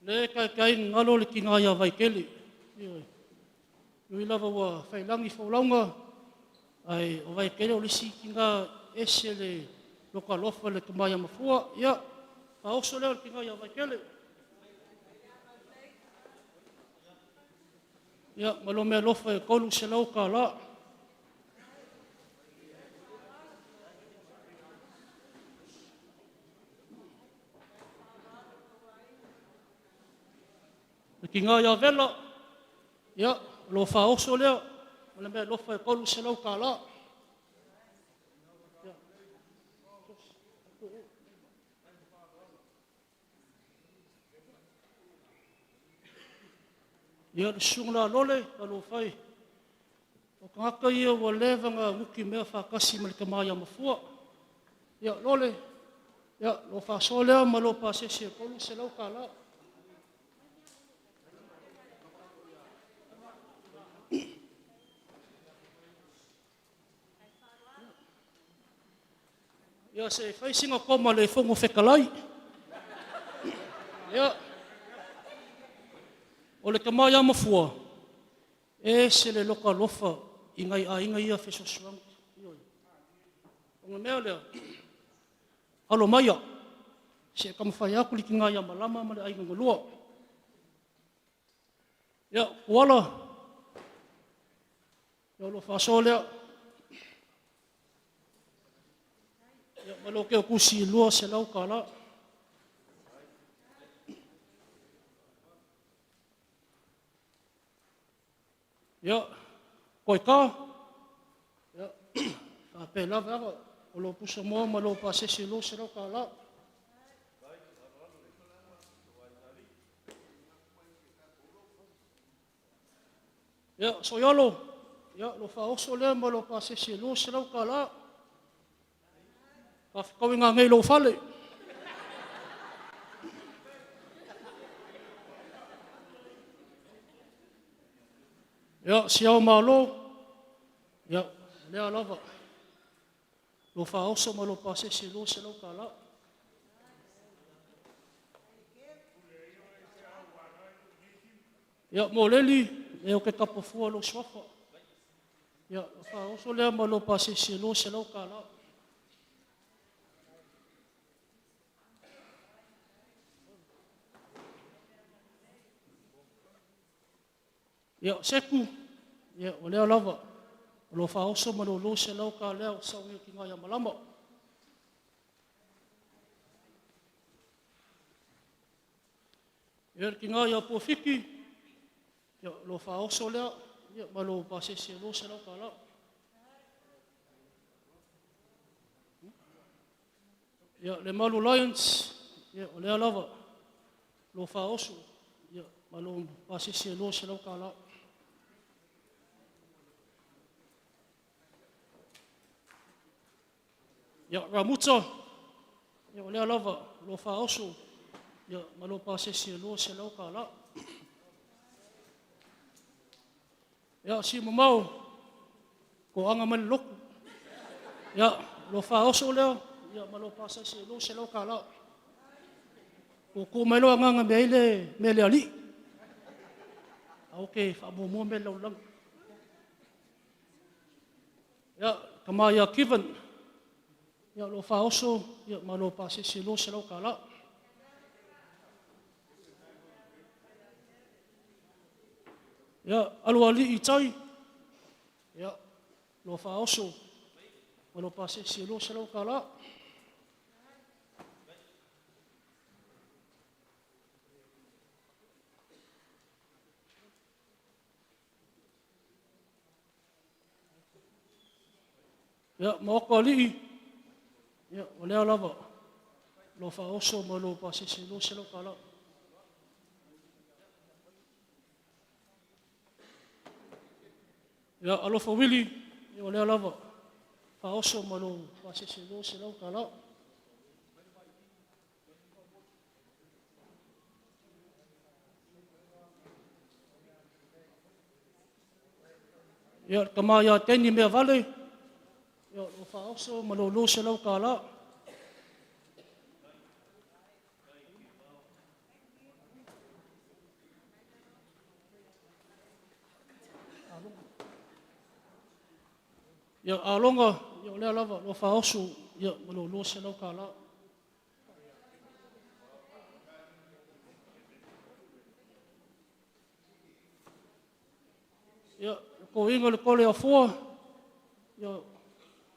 Le taitai galo le tina ia Vaitele. Ioe. Ui lava ua faiilagi folauga, ae o Vaitele o le isi tina ese le lota alofa i le tama ia Mafua. Ia, faaoso lea o le tina ia Vaitele. Ia, ma lo mea alofa e $300. Le tina ia Vela, ia, o lo faaoso lea, ma le meaalofa e $300. Ia, le susuga la Lole, talofa e, o tagata ia ua leva ona nutimea faatasi ma le tama ia Mafua. Ia, Lole, ia, lou faasoa lea ma lou pasese e $300. Ia, se i fai sina koma a le Fofoga Fetalai. Ia, o le tama ia Mafua, e ese le loto alofa i nai aiga ia fesoasoani. Ioe. O le mea lea, alo maia, se i taumafai atu le tina ia Malama ma le aiga na lua. Ia, Tuala, ia o lou faasoa lea, ia ma lou teutusi e $200. Ia, Koita, ia, faapea lava, o lou pusamoa ma lou pasese e $200. Ia, Soialo, ia, lou faaoso lea ma lou pasese e $200. Faafetauiga nei i lou fale. Ia, Siao Malo, ia, lea lava, lou faaoso ma lou pasese e $200. Ia, Moleli, e ou te tapafua lou suafa. Ia, o le faaoso lea ma lou pasese e $200. Ia, Seku, ia, o lea lava, o lo o faaoso ma lou $200 lea o sauni o tina ia Malama. Ia, le tina ia Puafiti, ia, o lo o faaoso lea ia, ma lou pasese e $200. Ia, le Malu Lions, ia, o lea lava, o lo o faaoso ia, ma lou pasese e $200. Ia, Ramuta, ia, o lea lava o lo o faaoso ia, ma lou pasese e $200. Ia, Siamamao, toaga mai le lotu. Ia, o lou faaoso lea ia, ma lou pasese e $200. Ua tu mai lou agaga e mea ai le mea a le alii, ae ou te faamuamua mea a le lalolagi. Ia, tama ia Keven, ia, o lo o faaoso ia, ma lou pasese e $200. Ia, Aloalii i tai, ia, o lo o faaoso ma lou pasese e $200. Ia, Maoto alii, ia, o lea lava o lo o faaoso ma lou pasese e $200. Ia, alofa Wili, ia o lea lava, faaoso ma lou pasese $200. Ia, le tama ia Teni Meavale, ia o lo o faaoso ma lou $200. Ia, Aloga, ia o lea lava o lo o faaoso ia, ma lou $200. Ia, le toeaina o le Tole Afoa, ia,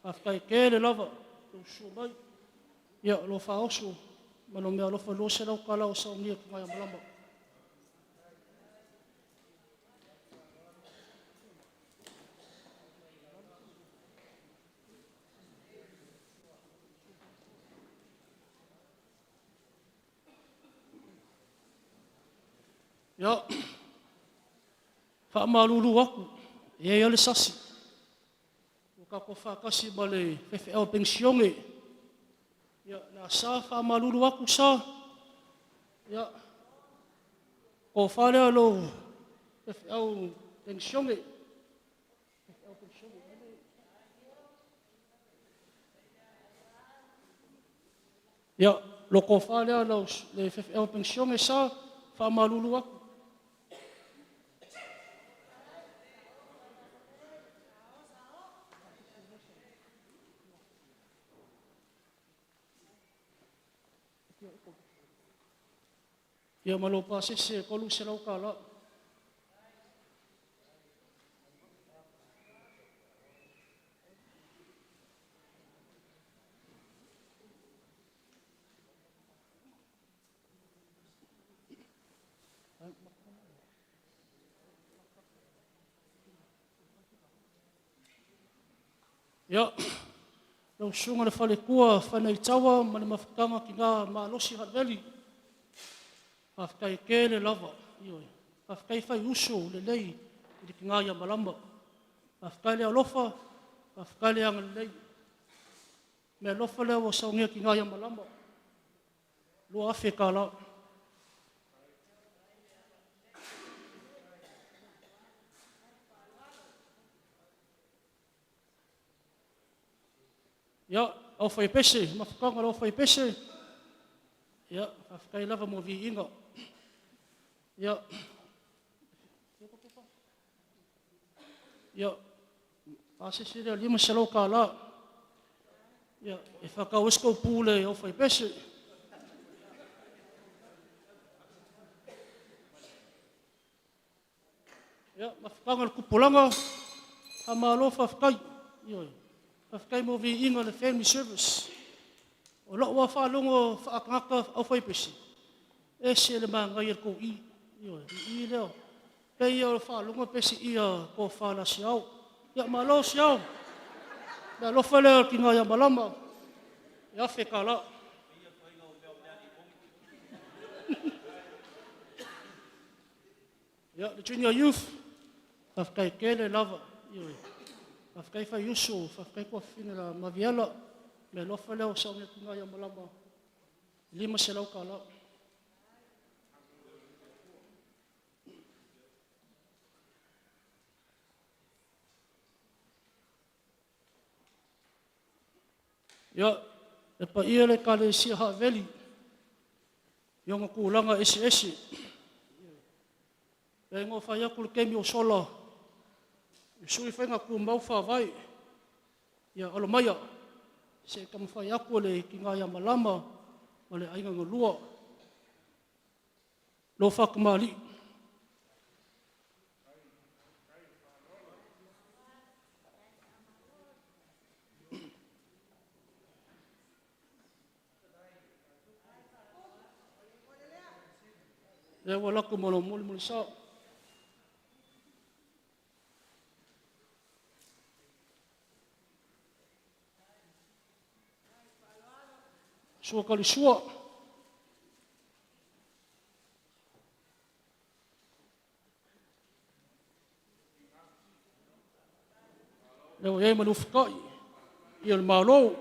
faafetai tele lava lou susu mai. Ia, o lo o faaoso ma lau meaalofa e $200 ua saunia e Tinaiamalama. Ia, faamalulu atu, e i ai lava le sasi, ua tatou faatasi ma le faifeau penisione, ia le Sa, faamalulu atu Sa, ia, le tofa lea o lou faifeau penisione. Ia, lau tofa lea le faifeau penisione Sa, faamalulu atu. Ia ma lou pasese e $300. Ia, lau susuga i le faletua Fanaitaua ma le mafutaga tina malosi Halaveli, faafetai tele lava. Ioe. Faafetai fai uso lelei i le tina ia Malama. Faafetai le alofa, faafetai le agalelei. Meaalofa lea ua saunia e le tina ia Malama, $2,000. Ia, aufaipese, mafutaga a le aufaipese, ia, faafetai lava mo viiga. Ia, ia, pasese lea $500. Ia, e faatau ai se tou pu i le aufaipese. Ia, mafutaga a le tupulaga, faamalo faafetai. Ioe. Faafetai mo viiga o le family service. O lau lava faalogo faatagata aufaipese, e ese le manaia o le tou i. Ioe, le i lea. E pei lava o le faalogo pei se tofa ia Siao. Ia malo Siao. Le meaalofa lea a le tina ia Malama e $1,000. Ia, le Junior Youth, faafetai tele lava. Ioe. Faafetai Faiuso, faafetai Tuafafine la Maviela. Meaalofa lea ua saunia e le tina ia Malama, $500. Ia, le paia i le Ekalesia Haaveli i ona tulaga eseese. E pei ona fai atu i le taimi ua sola, e sui faiga tumau faavae. Ia alo maia se i taumafai atu le tina ia Malama ma le aiga na lua, lou faatamalii. Lea ua alu atu ma lou molimoli sao. Sua Kalisua. Lea ua i ai ma le ufutai ia le Malo.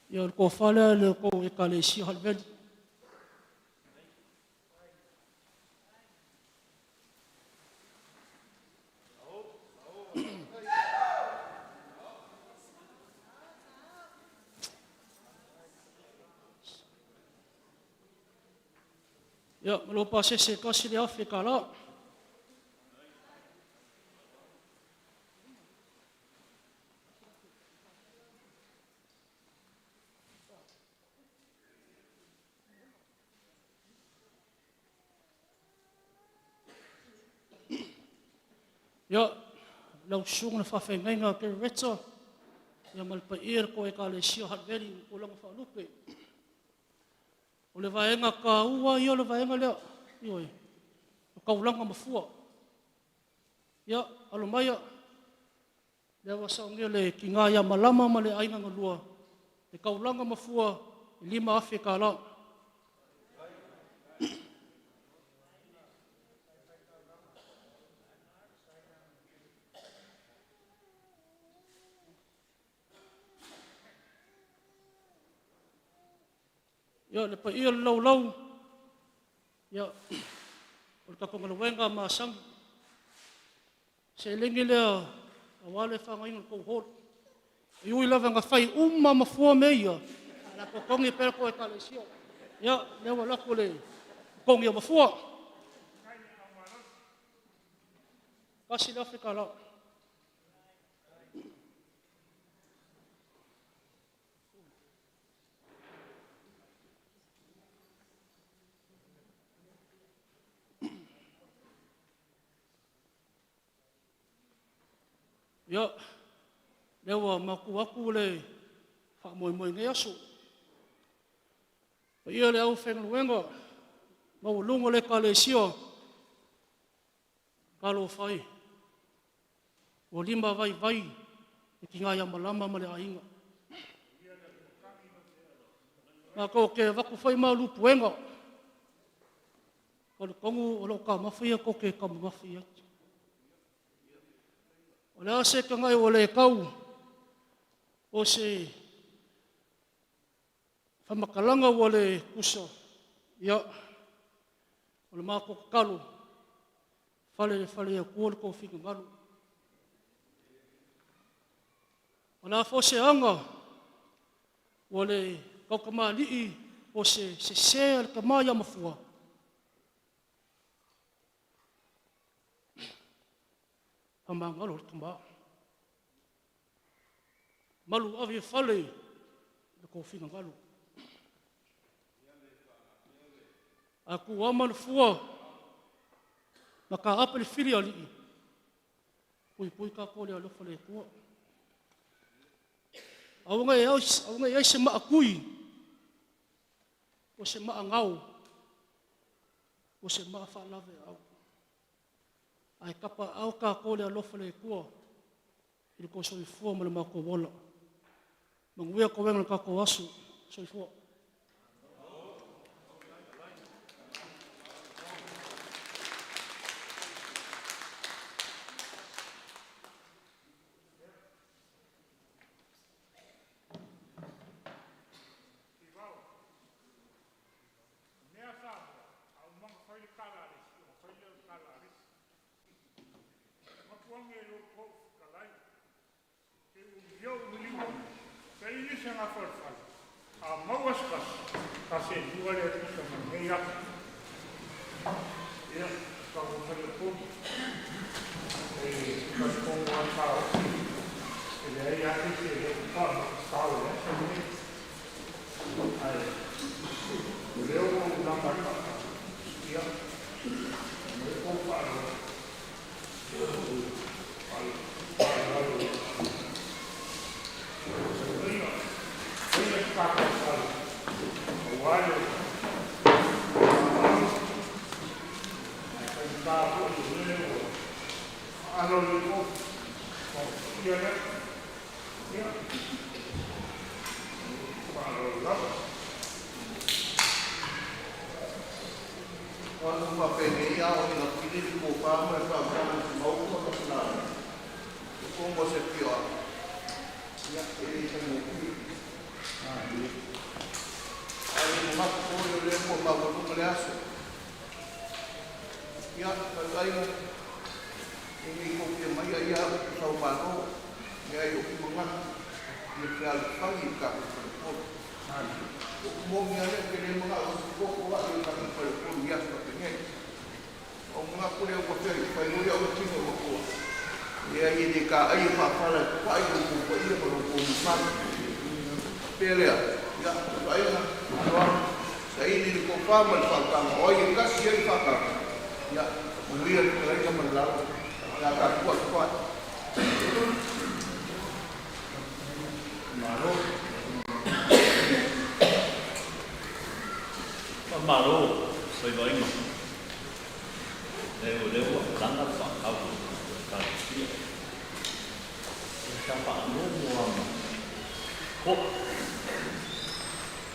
Ia o le tofa lea i le tou Ekalesia Halaveli. Ia, ma lou pasese e $1,000. Ia, lau susuga i le faafeagaiga a Kerereta, ia ma le paia i le tou Ekalesia o Halaveli ma tulaga faalupe. O le vaega taua ia o le vaega lea, ioe, o taulaga ma fua. Ia, alo maia, lea ua saunia le tina ia Malama ma le aiga na lua, le taulaga ma fua e $5,000. Ia, le paia o le laulau, ia, o le tatou galuega masani, seleni lea aua le faaaogaina o le tou hall. E ui lava ina fai uma mafua mea ia, ae o le a totogi pea le tou Ekalesia. Ia, lea ua alu atu le totogi o mafua. $1,000. Ia, lea ua maua atu le faamoemoe i lenei aso. Le paia i le aufaigaluega maualuga a le Ekalesia, talofa e, ua limavaivai le tina ia Malama ma le aiga. Matou te avatu foi malu puega, talitonu o lau taumafa ia tou te taumamafa i ai. O le a se tagai ua le tau po o se faamatalaga ua le tusa, ia, o le matou tatalo, fale i le fale o le Atua lo outou finagalo. O le a foi se aga ua le tautamalii po o se sese a le tama ia Mafua, faamagalo le tama, malu ave i fale i lo outou finagalo. A tuuama le fua ma taape le fili a alii, puipui tatou i le alofa o le Atua. Aua ne i i ai se maatui po o se maagao po o se maa faalaveau, ae tapaaao tatou i le alofa o le Atua i lo outou soifua ma lo matou ola. Manuia toega o le tatou aso. Soifua. Fa'aaloalo lava. O anu faapenei a o ni lafili le tofa ma le faautaga i Simaunu ma Falealili, e po mo se afioaga, ia, e le faigofie. Ae le manatu foi o lea ua maualuga le aso. Ia, faleaiga, e le i tofia maia ia au e tusa o malo, leai o ou manatu ia fealofani le tatou faleupolu. O upu moni lava lea, ou te le manao e popo au i le tatou faleupolu i aso faapenei. Ona ou manatu lea ua fai foi au tino matua, leai e le taaia faafala e papai lo outou paia ma lo outou mamalu. Faapea lea, ia, fetalaiga, saili le tofa ma le faautaga o ai e tasi i ai le faataga, ia manuia le fetalaiga ma le lauga. O le a tatou tupai. Malo. Faamalo faivaina. E o lea ua laga le faatau a le Ekalesia. Sa faanono lava ma totoa.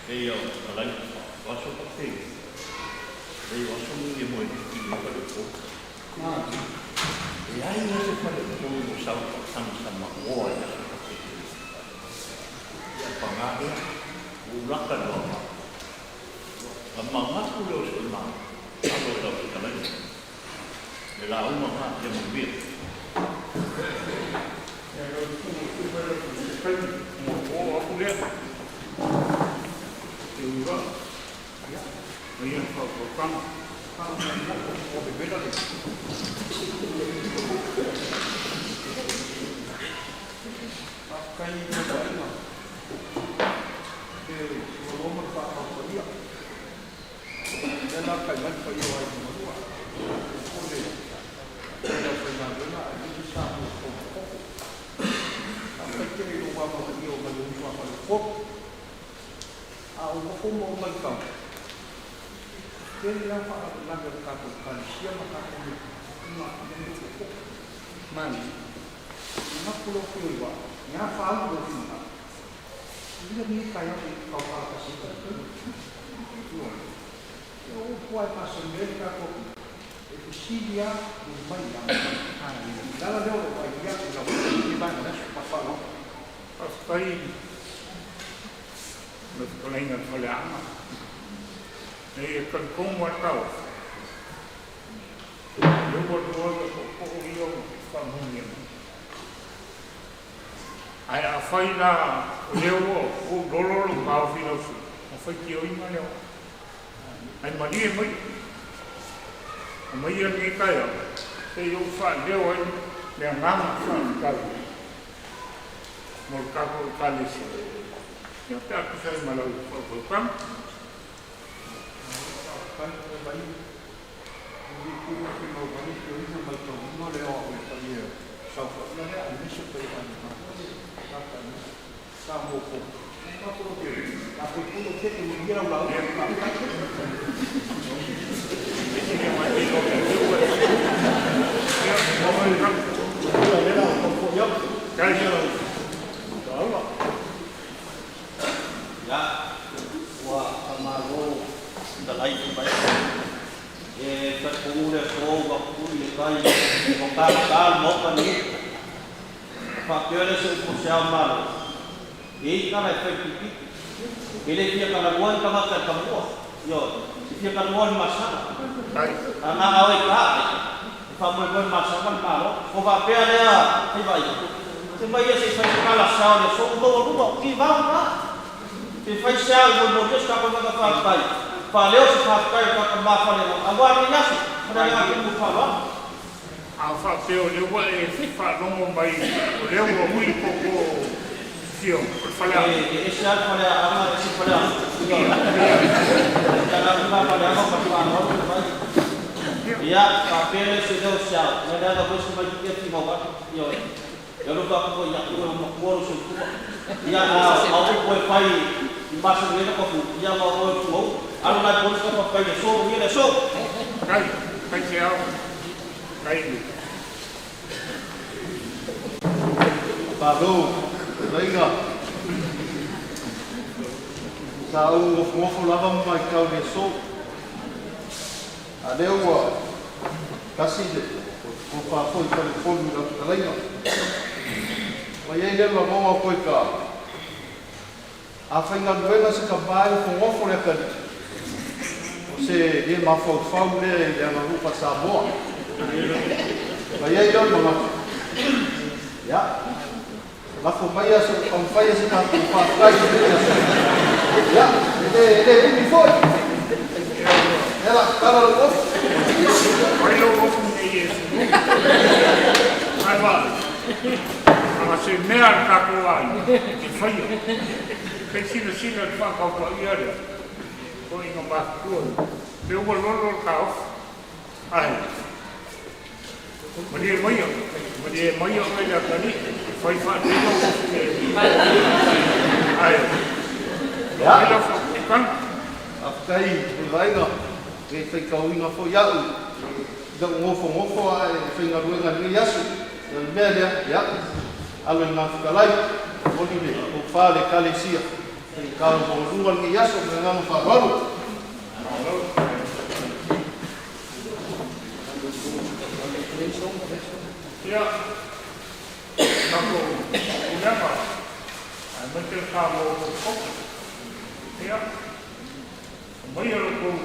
Pei lava o le fetalaiga o aso faapei, leai o aso nei e moe miti ai faleupolu. Leai lava se faleupolu o sau faatagisa manoa i aso faapei. Ia paga lea, ua ou lata i le vaovao. Ona manatu lea o si tama, alo i lau fetalaiga, le lauga lena, ia manuia. Ia lau Susuga i se taimi ona ou oo atu lea. E ui lava, ia maia le faautautaga. Faafetai i lau vaaiga le tuualoa ma le faapaau paia. O lea la ua tali mai le paia o Aiga e Lua, faapea foi le paia o le aufaigaluega aemaise Samoa ua potopoto. Faafetai tele i lou amanaia o nai ou uso a faleupolu. A ou nofo ma ou matau, e tele lava faalavelave a le tatou Ekalesia ma tatou mea tutupu ma mea nei o popoto. Ona manatu lea o Afioivaa, e a fa alu i lou finagalo? Suia lenei taeao se i taufala tasi ai tatou. Ioe. Ia o upu lava e masani ai le tatou atunuu, e fesili lava ui mai i le agamai. O le ala lea o lou vaivai atu i lau Afioga i lenei vaega o le aso. Ma le faaaloalo. Faafetai i lau fetalaiga i le Faleaana. E talitonu lava le taofi, o lea ua lua tootoo ia ua faamanuia mai. Ae afai la o lea ua ou lolo lou taofi i lau suiga, ona faitioina lea o au. Ae malie maia, aumaia lenei taeao se i ou faaleo ai le agaga faafetai mo le tatou Ekalesia, ia pe a tusa ai ma lau faautautaga. Malo faafetai fetalaiga. E le tuua foi i lau vaai feoina ma matauina le aoao e fai e le saofaiga lea aemaise o paia o Aiga e Lua, alaalatai Samoa ua popoto. Manuia lau lauga, faafetai. Ia, ua faamalo fetalai Tuilaepa. E talitonu le aso ua tui le tai ua tagata le Maota lenei. Ona faapea lea o se upu a Se Ao o le Malo, e i ai tala e fai i le tulipiki, e le fia talanoa ni tagata i le tamua, ioe, e fia talanoa i le masaga. A na o e ta ai, e faamoemoe i le masaga le Malo. Ona faapea lea Faivaaiga, se mai ia se i fai se tala a Se Ao i le aso ua maualuga, o tuvao na. Se i fai se ao e molimoli ai se tatou agaga faafetai, faaleo se faafetai a le tatou ma Faleaoga aua lenei aso. Ma le agaga tonu o le faaaloalo. A faapea o lea ua e faalogo mai o lea ua ui le tootoo o Fio o le Faleaana. E ese lava le Faleaana ese le Falealupo. Ioe. O le ala lena Faleaana ma le faaaloalo le vai. Ia, faapea lea o se leo o se ao, na leaga foi si tamaitiiti ia finau atu. Ioe. Ia alofa atu foi ia te oe ua matua lou soifua. Ia, a o upu e fai i masani ai lota fulu, ia ma o oe o le fugaulu. Alo la e pono se tapa fai i le aso, manuia le aso. Kai, kai se ao, kai le. Malo, fetalaiga. Sa ou nofonofo lava ma matau i le aso, a o lea ua tasi le tofa foi i faleupolu i lau fetalaiga. Ua i ai lea o le lagona o toe ta, a faigaluega se tama ae nofonofo le atalii, o se le mafaufau lea i le aganuu faa-Samoa. Ona i ai lea o le manatu, ia, lafo maia se i ou taumafaia se tatou faafetai i lenei aso, ia, e le umi foi. O lea o le a tatala lau ofu. Fai lou ofu ne i e sulu. Ae vaai, a na se mea a le tatou aiga e te faia. Se i silasila i le faataupaia lea, toeaiina matutua ia, lea ua lolo le taofi. Ae, malie maia, malie maia oe le atalii, e fai faalelei lou ofu ne i… Ae oo mai lau faautautaga. Faafetai le vaaiga, e le faitauina foi au i lou nofonofo ae faigaluega i lenei aso. O le mea lea, ia, alo i luga momoli le tofa a le Ekalesia, e faigata ona maualuga lenei aso. Ma le agaga faaaloalo. Ia, tatou pulega aemaise le Samoa fofo, ia, aumaia la outou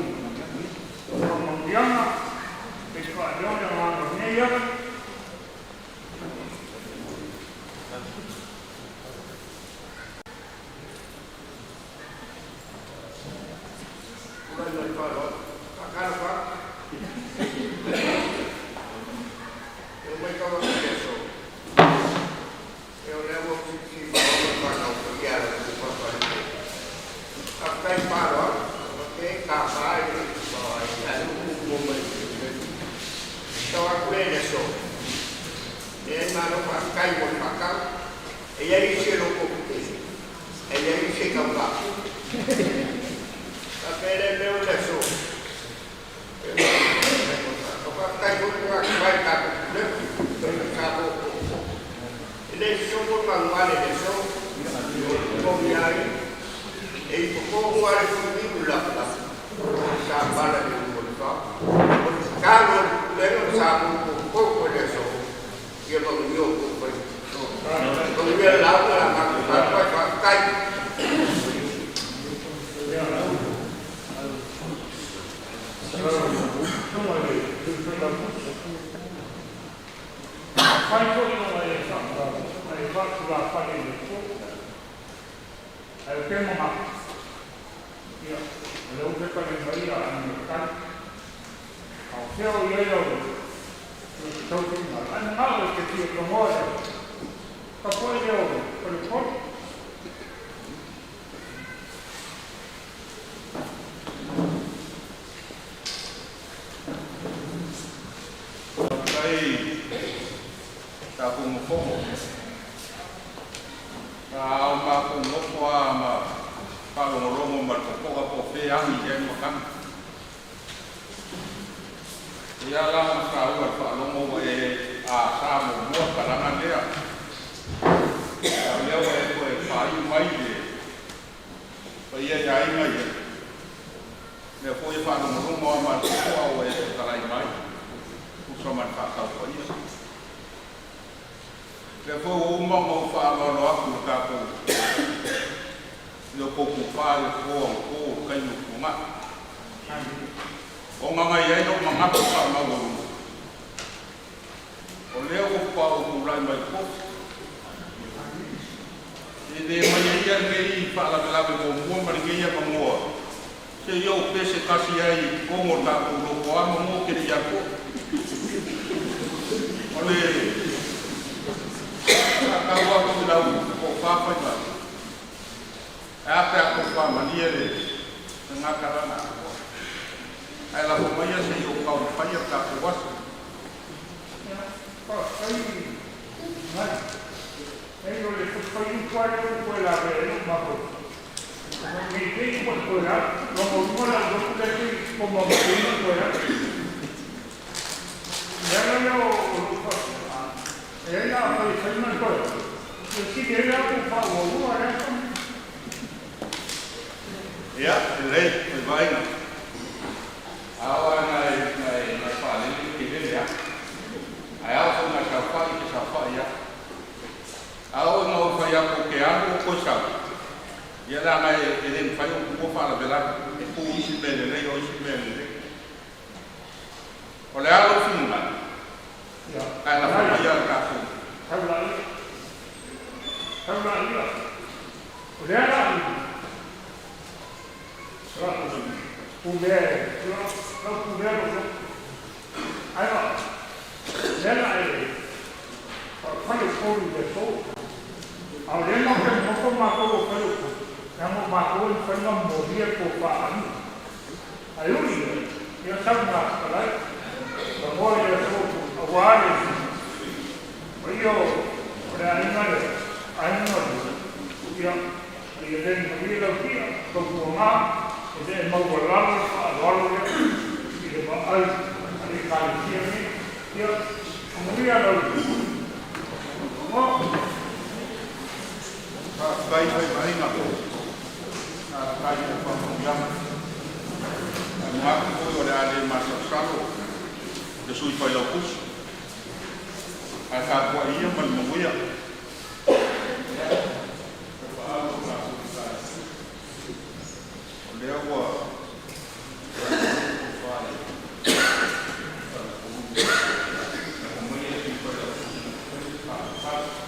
faamanuiaga se i faaleo le agaga o lenei aso. Tulai ma le faaaloalo. Faatalofa atu. E matau atu i le aso, o lea ua silisili faaono le fanau paia a le atunuu faapalepele. Faafetai le faaaloalo, e tapa e le a lea ua muamua mai i le taimi. Matau atu lea i le aso, leai malo faafetai mo le faatau. E i ai isi e lototetele, ae i ai isi e taugata. Faapea lea mea o le aso, faafetai foi le mai le tatou pulega Samoa popo. E le soso foi manuale i le aso. O le moni lava ia, e i totonu lava le fuiniu i le lafolafola sa pala i le ulu o le fao. O le tatalo a le Pulega ma Samoa potopoto i le aso, ia manuia outou faiva. Manuia le lauga o le a matou talu ai. Faafetai. Ia, lau Susuga i le Sui Failautusi, afai foi o e faatulafale i le aso, ae ou te manatu, ia, o lea ua fetalai mai Aiga i le Tai, a o fea o i ai lau tau finagalo? A e manao e te fia togoa i le tapuai lea o faleupolu. Faafetai tatou mafono. Sa matou nofo lava ma faalogologo ma le totoa po o fea e agi i ai le matagi. E pei lava la ona saua i le faalogo ua e asa muamua le talaga lea, a o lea ua e toe faaiu mai le paia i aiga ia, o lea foi e faalogologo lava ma le totoa ua e fetalai mai e tusa ma le faataupaia. O lea foi ua uma ona ou faaaloalo atu i le tatou i lo outou tufa i le aso anapo i le taimi ua tuanai. Ona na i ai lou manatu faamaualuga, o lea faatoa ou tulai mai i le tofi, e le maia ia lenei faalavelave muamua ma lenei avanoa seia ou pese tasi ai i totonu o le tatou loto a manu ou te le i alu foi. O le faatau atu i lau tofa Faiva, ae a pe a tofa malie le lena tala na atoa. Ae lafo maia se i ou taumafaia le tatou aso. Ia, faafetai Gaii. Leai o le fuifui lava lea ua toe lavea ai lou mafaufau, ona ne i te i ua e toe alu, lona uiga o le a ou alu atu le isi koma ma te ina toe alu. O le ala lea o lou faapea, leai afai e fai ma e toe alu, ia sili ai la ona ou faaauaua lea tonu. Vaaiga. A oo lava ina e faalele e te lele lava. Ae a oo foi ina e saofai, e te saofai lava. A oo ina ou fai atu ou te alu ou toe sau, ia leaga e le mafai ona tuua faalavelave, e tu isi mea lelei o isi mea lelei. O le a lou finagalo? Ae lafo maia le tatou. Taulaia. Taulaia. O lea la i pulea e lau pulea lou loto. Ae o lea la e fale Upolu i le aso. A o lea matou te nonofo matou o faleupolu, leaga o matou e mafai ona momolia le tofa a. Ae ui i lea, ia sau ina fetalai, tagoa i le aso aua le paia o le aiga lea, Aiga na Lua, ia, ia lele malie lau ti'a, tautuana e le maualalo le faaaloalo lea i le vaai a le Ekalesia nei. Ia, amuia lau avanoa. Faafetai Faivaaiga, faafetai mo faamanuiaga. Ae manatu foi o le a le masalosalo le Sui Failautusi, ae tapuai ia ma le manuia. Ia, tapaau o tatou o lea ua tofa i le faleupolu. Lafo maia i le Sui Failautusi e fai se faamatalaga.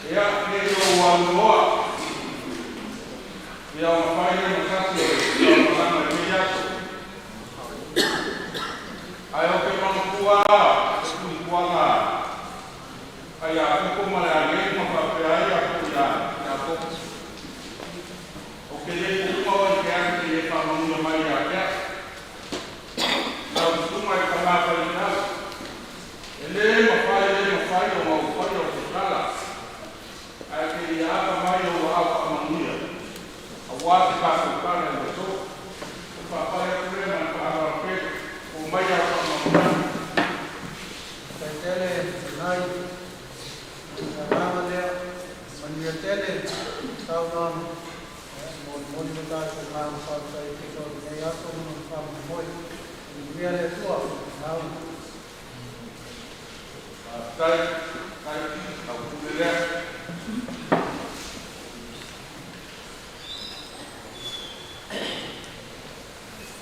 Ia, ne i ou aluloa, ia ona fai lea ma sasi o le taumalaga i lenei aso. Ae ou te manatua lava le tulituaga a Iakopo ma le agelu na faapea ai Iakopo ia Iakopo, “Ou te le tuua oe i te agi seia e faamanuia mai ia te au.” Lau susuga i le tama faifeau, e le mafai, le mafai ona ou faia o se tala, ae te i aapa mai ou aao faamanuia, aua se tatou tala i le aso. O le faapai atu lea ma le faaaloalo tele, oo mai au faamanuiaga. Faafetai tele nai agaga lea, manuia tele saunoaga, molimoli le tatou agaga faafetai e tusa o lenei aso ma lona faamoemoe. Manuia le Atua. Au. Faafetai, faafetai, lau pule lea.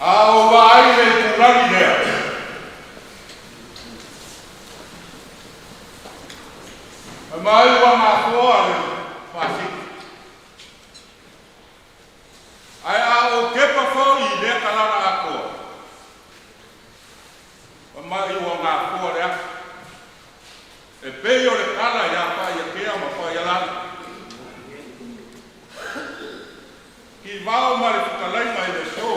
A ou vaai i le itulagi lea, e mai ua gafoa le masina. Ae a ou tepa foi i lea kalana atoa, fai mai ua gafoa le aso. E pei o le tala ia Paiatea ma Paialalo. Tivao ma le fetalaiga i le aso.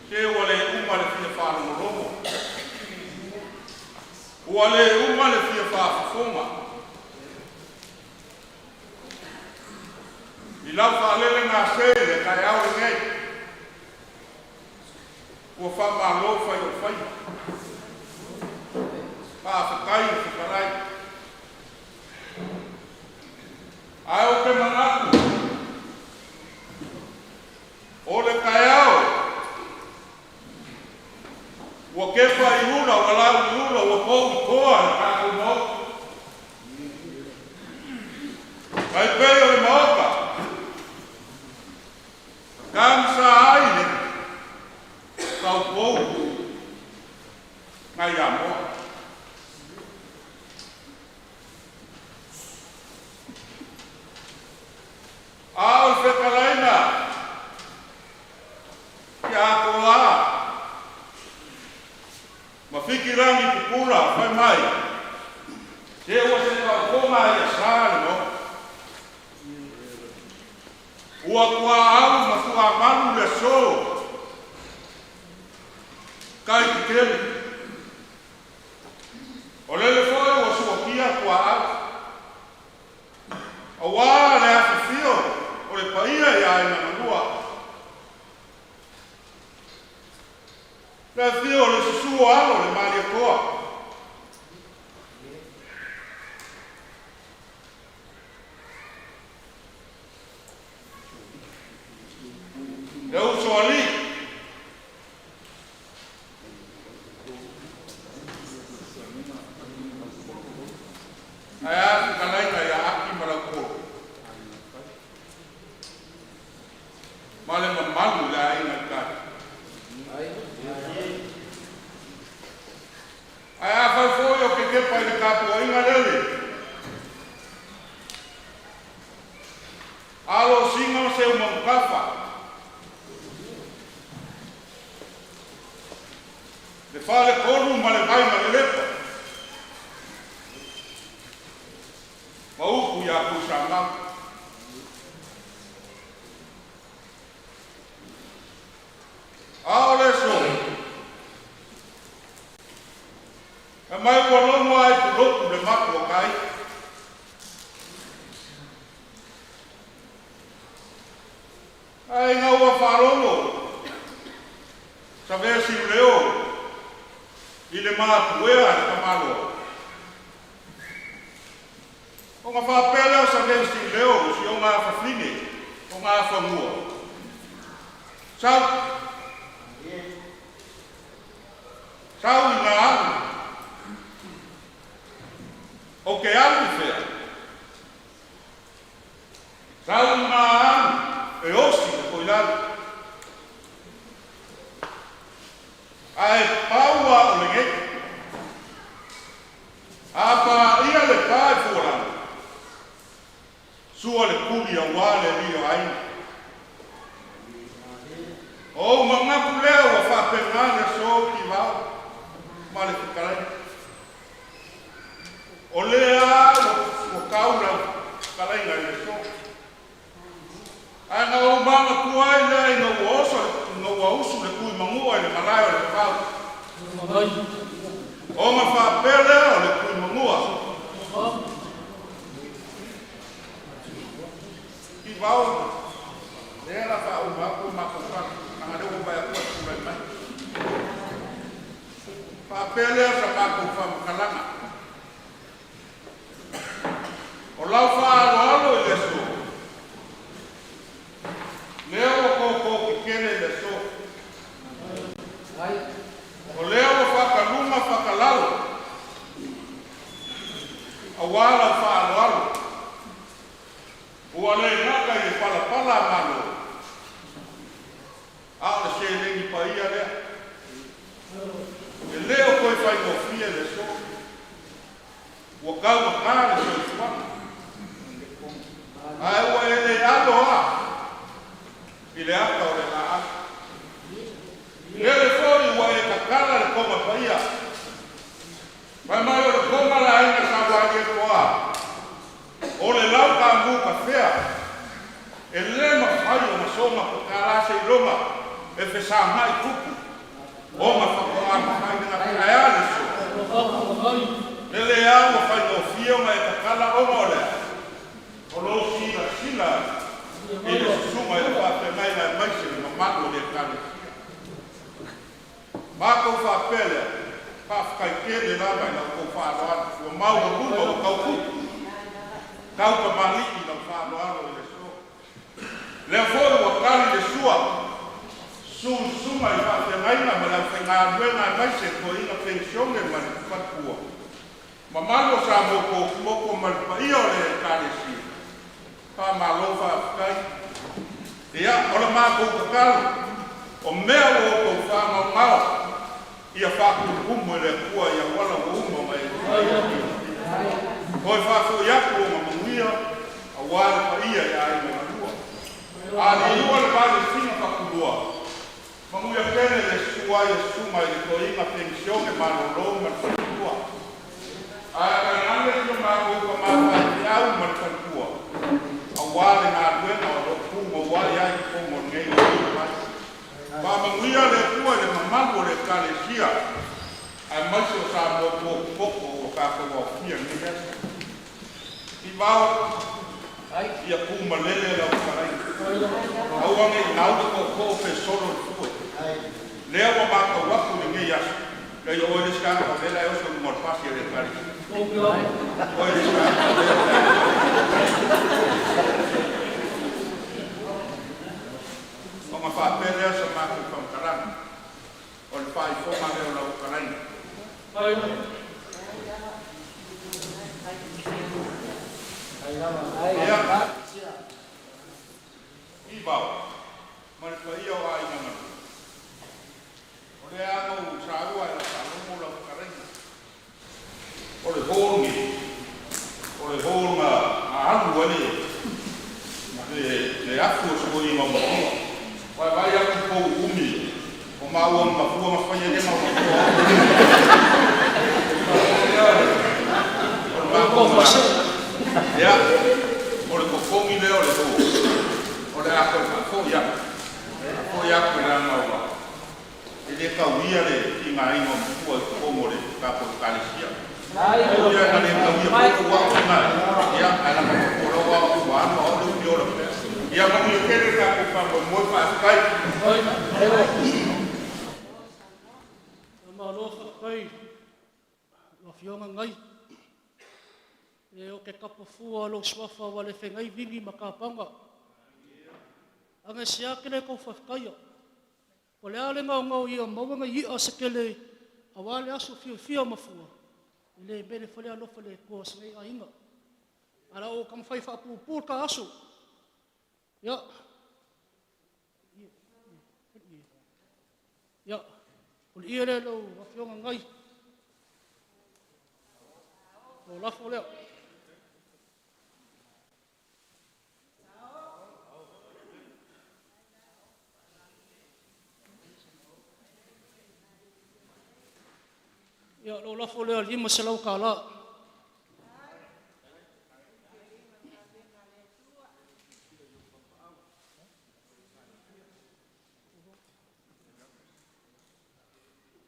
Se ua le uma le fia faalogologo, ua le uma le fia faafofoga. I lau faalelegase i le taeao lenei, ua faamalo fai o le faiva. Faafetai le fetalai. Ae ou te manatu, o le taeao, ua tepa i ula, ua lau i ula, ua pou i toa le tatou Maota. Tai pei o le Maota, tagisa ai le taupou nai Amoa. A o le fetalaiga ia Atoa ma Fikilagi Pupula fai mai. Se ua se faafofoga ai asā le Maota. Ua tuaau ma tuamalu le aso kai tetele. O lele foi ua suakia tuaau. Auā le afifio o le paia i aiga na lua. Le afio o le susu o alo o le Malietoa. Le uso alii. Ae a fetalaiga ia Aki ma Laupolo ma le mamalu i le aiga i tai. Ae afai foi o kekepa i le tapuaiga lele, alo o Sina ma Seumanutafa, le faletolu ma le vai ma le lepa, ma upu ia Tuisamau. A o le aso, e mai ua logo ai pulotu le mapu o tai. Ae ina ua faalogo Savea Siuleo i le matuea a le tamaloa, ona faapea lea o Savea Siuleo i si ona afafine o Nafanua, Sau, sau ina alu, o ke alu i fea? Sau ina alu e osi le koilalo. Ae pau lava o lenei. A paia le pa i Fualalo, sua le tuli aua le alii o aiga. O ou manatu lea ua faapena le aso Tivao ma le fetalaiga. O lea ua tau lau fetalaiga i le aso. Ae na ou manatua ai lea ina ua oso ina ua usu le Tuimanua i le malae o le vavau. Ona faapea lea o le Tuimanua, Tivao, lea la faauma atu le matou tala, leaga lea ua ou vaai atu ua e tulai mai. Faapea lea o sa matou faamatalaga. O lau faaaloalo i le aso, lea ua toto tetele i le aso. O lea ua faataluga faatalalo aua lau faaaloalo. Ua le gata i le palapala a Malo, a o le seleni paia lea. E le o toe faigofie le aso. Ua taugata le soifuaga, ae ua e le alo lava i le ata o le laau. Lele foi ua e tatala le toga paia, fai mai o le toga le aiga Sa Malietoa, o le lau taamu tafea, e le mafai ona soona tatala seiloga e fesagai tupu ona faatoa mafai lena. Ae a le aso? Lele lava ua faigofie ona e tatala ona o le a? O lou silasila i le susuga i le faafeagaiga aemaise le mamalu o le Ekalesia. Matou faapea lea, faafetai tele lava i la outou faaaloalo, ua maualuga, ua tautupu, tau tamalii lau faaaloalo i le aso. Lea foi ua tali le sua, susuga i faafeagaiga ma le aufaigaluega aemaise toeaiina penisione ma le faletua. Mamalu o Samoa potopoto ma le paia o le Ekalesia, faamalo faafetai. Ia, o le matou tatalo, o mea ua outou faagaogao, ia faatumutumu e le Atua i auala ua uma ona e silafia. Toe faafoi atu ona manuia aua le paia i aiga na lua. A liua le vaalesina fakulua, manuia tele le susu ai o susuga i le toeaina penisione malolo ma le faletua. Ae tainane si o matou tama faifeau ma le faletua, aua le galuega o lo o tumauai ai i totonu o lenei lotoifale. Faamanuia le Atua i le mamalu o le Ekalesia aemaise o Samoa potopoto ua tatou aofia i lenei aso. Ivao, ia tumalele lau fetalaiga, aua ne i gau le tootoo pe solo le fue. Lea ua matau atu i lenei aso, leai o oe le isi tagata o lea o le a e oso i luga o le pasi a le Ekalesia. O oe le isi tagata o lea o le a e Ona faapea lea o se matou faamatalaga, o le faaifoga lea o lau fetalaiga. Ia, Ivao ma le paia o Aiga na Lua, o lea lava na ou saua i lau faalogo lau fetalaiga, o le hall lenei, o le hall na alu ai le afu o si toeaina o Mapua. Vaavaai atu i pou uumi o maua ma Mapua na faia ai lea maopoopo. O le matou manatu, ia, o le totogi lea o le hall, o le a toe faafoi atu, faafoi atu leaga ua e le taulia le tigaina o Mapua i totonu o le tatou Ekalesia. E ui lava ina le taulia foi lou au i ina, ia, ae leaga o Mapua o la ua oo atu ua alu a o oe le umi e ola pea. Ia manuia tele le tatou faamoemoe, faafetai. Faamalo faafetai i lau Afioga Gai. E ou te tapa fua lou suafa ua le feagai Vili ma Kapaga. Agaseā ke le tou faafetaia. Po o le a le gaogao ia maua nai i'a se tele aua le aso fiafia o Mafua, e le mele foi le alofa o le Atua i si nei aiga. Ae o le a ou taumafai e faapuupuu le ta aso. Ia, ia, o le ie lea i lau Afioga Gai, o lau lafo lea. Ia, o lau lafo lea e $500.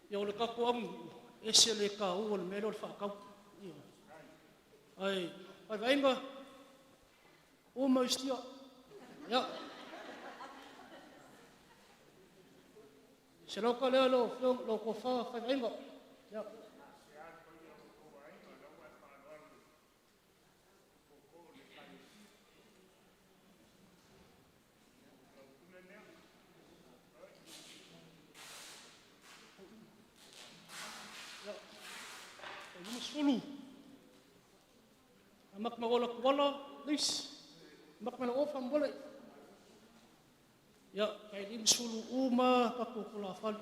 Ia, o le tatou aganuu, e ese le taua o le mea lea o le faatau. Ae, vaivaiga, almost ia. Ia. Se lauta lea lau Afioga, lau tofa Faivaaiga. Ia. 50. Amata mai ola tuala, leis. Amata mai o faamolemole. Ia, tai 50 uma tatou tulafale.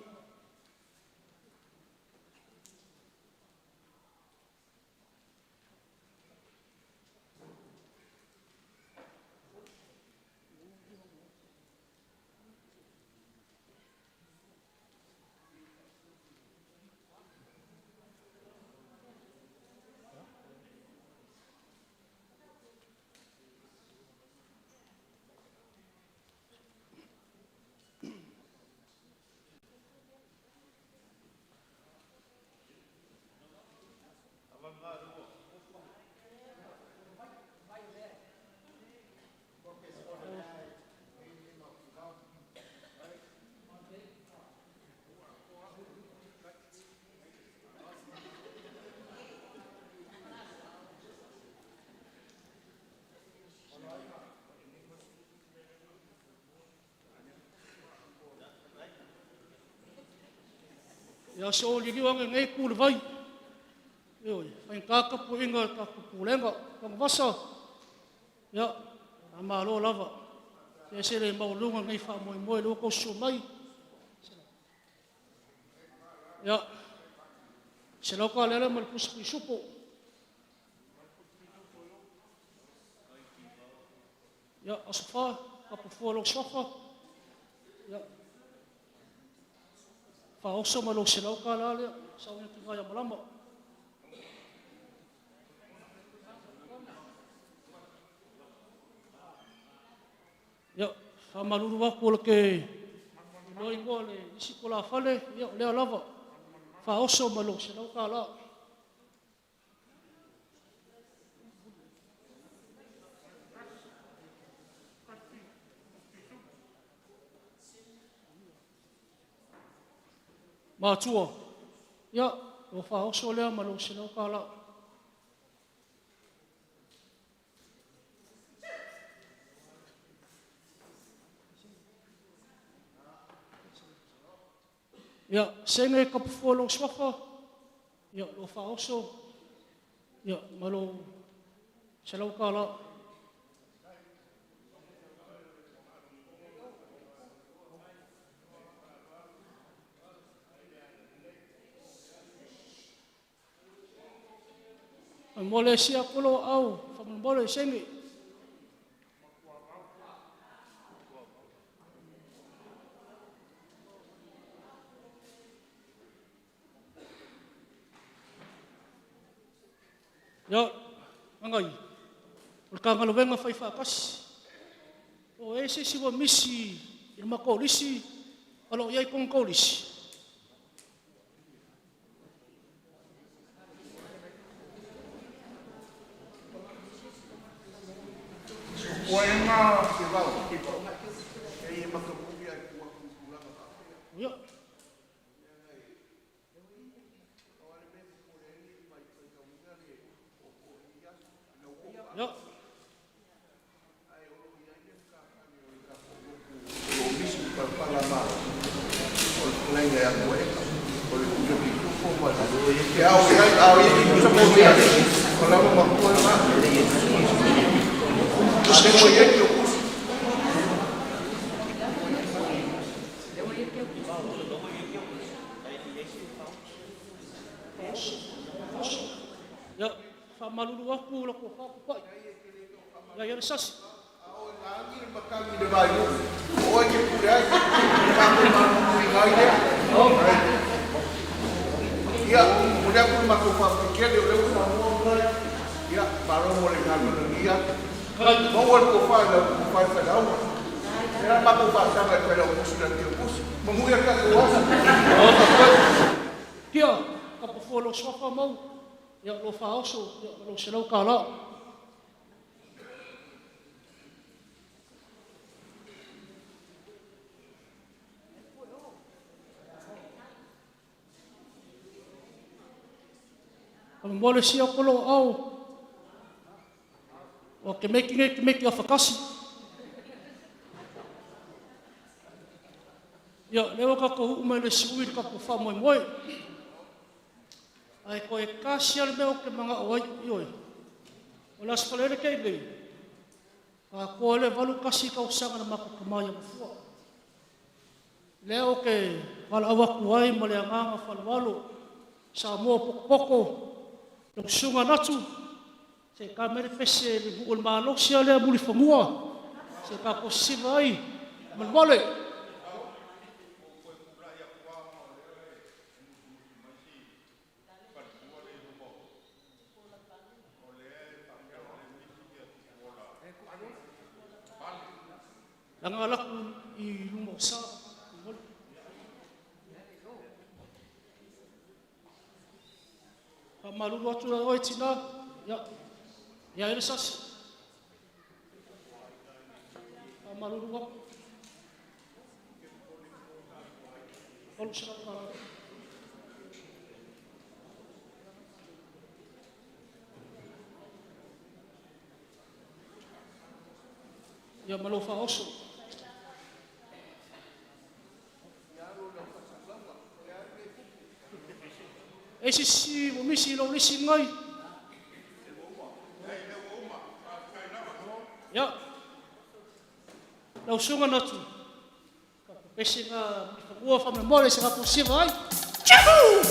Ia se o liliu ane i lenei itu i le vai. Ioe, e faigata tapuaiga a le tatou Pulega. Tanuvasa, ia, faamalo lava. E ese le maualuga o lenei faamoemoe o lea ua outou susu mai. Ia, $100 lea ma le pusi pisupo. Ia, Aso Fa, tapa fua lou suafa. Ia, faaoso ma lou $100 lea, sau ai tina ia malama. Ia, faamalulu atu o le ke iloa igoa le isi tulafale, ia o lea lava faaoso ma lou $100. Matua, ia, ua faaoso lea ma lou $100. Ia, sene kapafua lou suafa, ia, ua faaoso, ia, ma lou $100. Mo le sia kolo au, whakamole sene. Ia, agai, o le kagaluega fai faatasi. O e se isi ua misi i le matou lisi, o lo o i ai tonu tou lisi. Ia. Ia. Ia, faamalulu atu la tofa tupai. Ia ia le sasi. Ia, o lea ku matou faafetele o lea ua saunoa mai. Ia, malo mo le galuega lelei. Maua le tofa i lau tofa i failauga. E la matou faasaga i Failautusi na te tusi. Manuia le tatou aso. Kia, kapafua lou suafa mau, ia lou faaoso, ia lou $100. Mo le sia kolo au, o ke meki nei ke meki a whakasi. Ia, lea ka ko mai le siui ka ko wha moe moe. Ai ko e kasi ale mea o ke manga o ai ioi. O las falele ke nei. Ka ko le valu kasi ka usanga na mako kamaya mafua. Lea o ke wala awaku ai ma le anganga whalualo. Sa mua pokopoko. Lo sunga natu. Se ka mere pese le bu ol malo sia lea muli whamua. Se ka ko siva ai. Malmole. Langa laku i luma o sa. Faamalulu atu la oe tina. Ia, ia ele sasi. Faamalulu atu. $300. Ia ma lou faaoso. E sisi o misi lo lisi ngai. Ia. Lau sunga natu. Ka pese nga ua fa memore se ka posiva ai. Tchahu!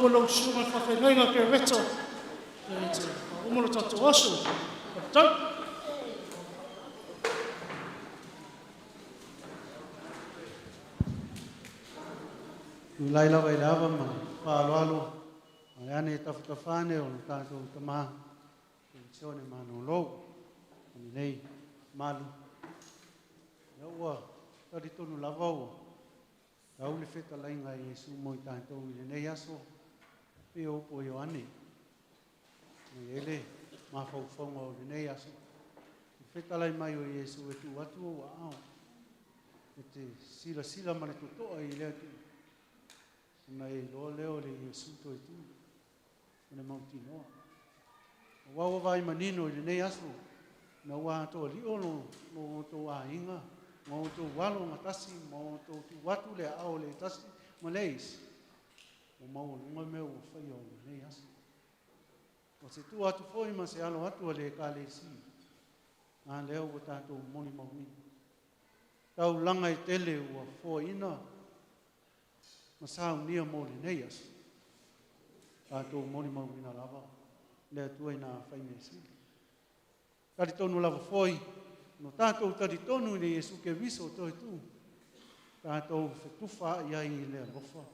atu lau susuga i le faafeagaiga Kereta e te faauma lo tatou aso. Faafetai. Tulai lava i le ava ma le faaaloalo o le ane tafatafa ane o le tatou tamā Penisione Malolo o lenei malu. Ia ua talitonu lava ua tau le fetalaiga a Iesu mo i tatou i lenei aso pei o upu a Ioane. E i ai le mafaufauga o lenei aso, i le fetalai mai o Iesu e tuu atu ou aao e te silasila ma le totoa i le Atua, ona e iloa lea o le Iesu toe tu, o le mautinoa. Aua ua vaai manino i lenei aso, na ua atoa lio lo outou aiga, ma outou alo gatasi, ma outou tuu atu le aao o le tasi ma le isi, ua maualuga mea ua faia o lenei aso. O se tuu atu foi ma se alo atu a le Ekalesia, a lea ua tatou molimauina. Taulaga e tele ua foaina ma saunia mo lenei aso. Tatou molimauina lava le Atua ina fai mea sili. Talitonu lava foi, no tātou talitonu i le Iesu Keriso toe tu, tātou fetufa ai ai i le alofa.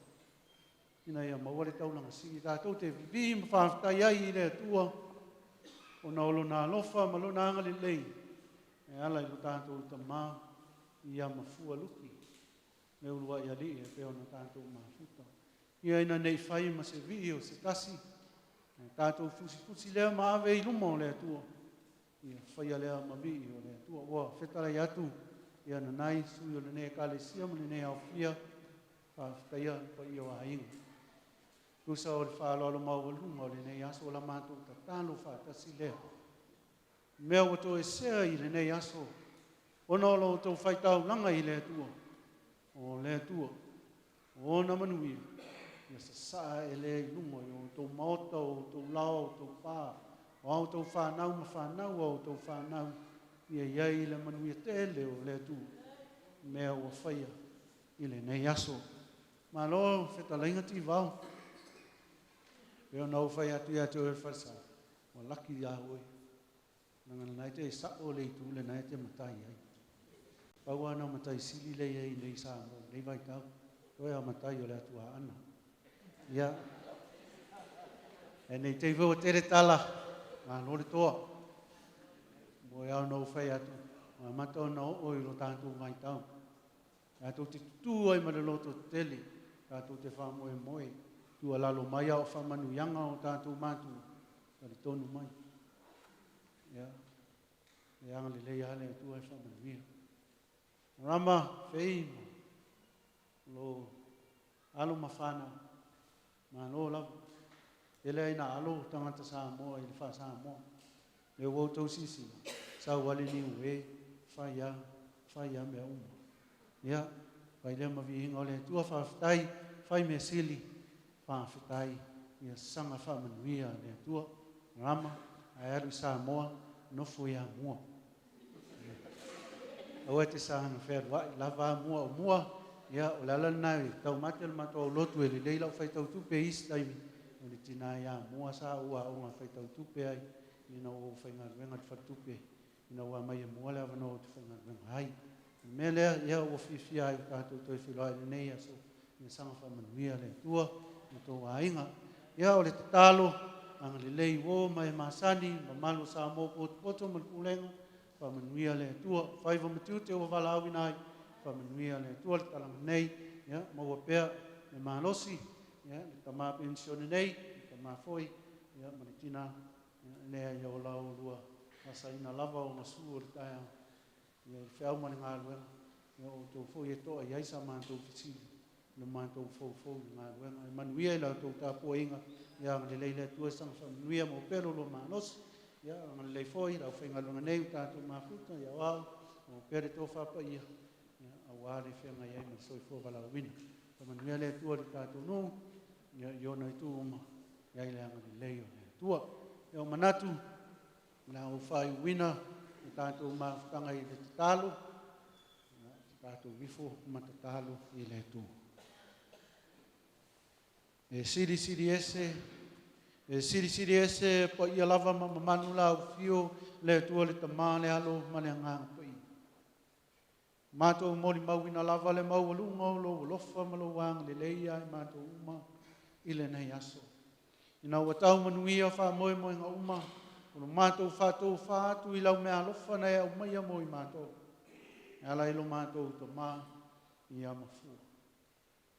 Ina ia maua le taulaga sili, tātou te vivi ma faafetai ai i le Atua, ona o lona alofa ma lona agalelei, e ala i lo tātou tamā, ia mafua luki, le uluai alii e pei ona tātou mafuta. Ia ina nei fai ma se vii o se tasi, e tātou fusifusi lea ma ave i luma o le Atua, ia faia lea ma vii o le Atua. Ua fetalai atu ia nanai sui o lenei ekalesia ma lenei aofia, faafetaia le paia o aiga. Tusa o le faaaloalo maualuga o lenei aso o la matou tatalo faatasi lea. Mea ua toesea i lenei aso, ona o lo outou faitaulaga i le Atua, o le Atua, o ona manuia, ia sasaa e lea i luga i o outou maota, o outou lao, o outou pā, o a outou whānau ma whānau, o outou whānau, ia iai le manuia tele o le Atua, mea ua faia i lenei aso. Malo fetalaiga Tivao. Pe ona ou fai atu ia te oe falesa, ua laki ia oe. Nanga nai te sa o le itu le nai te matai ai. Pau ana matai sili le ia i nei sa mo, nei vai tau. Toe a matai o le atua ana. Ia. E nei te iwa tere tala, ngā lore toa. Mo e au na fai atu, ngā mata o na o i ro tātou vai tau. Tātou te tutu ai ma le loto tele, tātou te wha moe moe, tua lalo mai au wha manu ianga o tātou mātua, tari tonu mai. Ia, e anga le lei ale atua e wha manuia. Rama, whei, lo alo mawhana, malo lava. Ele ai na alo tangata Samoa i le wha Samoa. Le wau tau sisi, sa wale ni ue, whaia, whaia mea uma. Ia, whai lea mavihinga o le atua whawhitai, whai mea sili, whawhitai, ia sanga wha manuia le atua. Rama, ai alu Samoa, nofo ia mua. Aua te sahana whea wai, lava mua o mua, ia, o le ala nai, tau mate le matua o lotu e le leila o whai tau tupe isi taimi, o le tina ia mua sa ua o ngā whai tau tupe ai, ina o whai ngā ruenga te whatupe, ina ua mai e mua le awano o te whai ngā ruenga ai. Mea lea, ia ua whiwhia ai o tātou toi whiloa i lenei aso, ia sanga wha manuia le atua, ma tō ainga. Ia o le tatalo, anga le lei o mai masani, ma malu sa mō poto poto ma le pulenga, wha manuia le atua, whaiwa matiute o wala awina ai, wha manuia le atua le talanga nei, ia, maua pea le malosi, ia, le tama pensione nei, le tama foi, ia, ma le tina, ia, lea ia o lau lua, asaina lava o masu o le taia, ia, le whiau ma le ngā luenga, ia, o tō foi e toa i aisa mātou fisili, le mātou fau fau i ngā luenga, e manuia i lau tō tāpua inga, ia, le leile atua sanga wha manuia mō pelo lo malosi, ia, ngā lei foi, lau whainga lunga nei, o tātou mafuta, ia wau, mō pere tō whapa ia, ia, a wā le whenga ia i ma soi fō wala wina. Ka manuia le atua le tātou nō, ia, i ona i tū uma, ia i le anga le lei o le atua. Ia o manatu, la o whai wina, o tātou mafutanga i le tatalo, ia, tātou wifo ma tatalo i le atua. E silisili ese, e silisili ese paia lava ma mamalu lau afio le Atua le Tama le Alo ma le Agaga Paia. Matou molimauina lava le maualuga o lou alofa ma lou agalelei ia i matou uma i lenei aso. Ina ua tau manuia faamoemoega uma, o lo matou faatofa atu i lau meaalofa na e aumaia mo i matou, e ala i lo matou Tama ia mafua.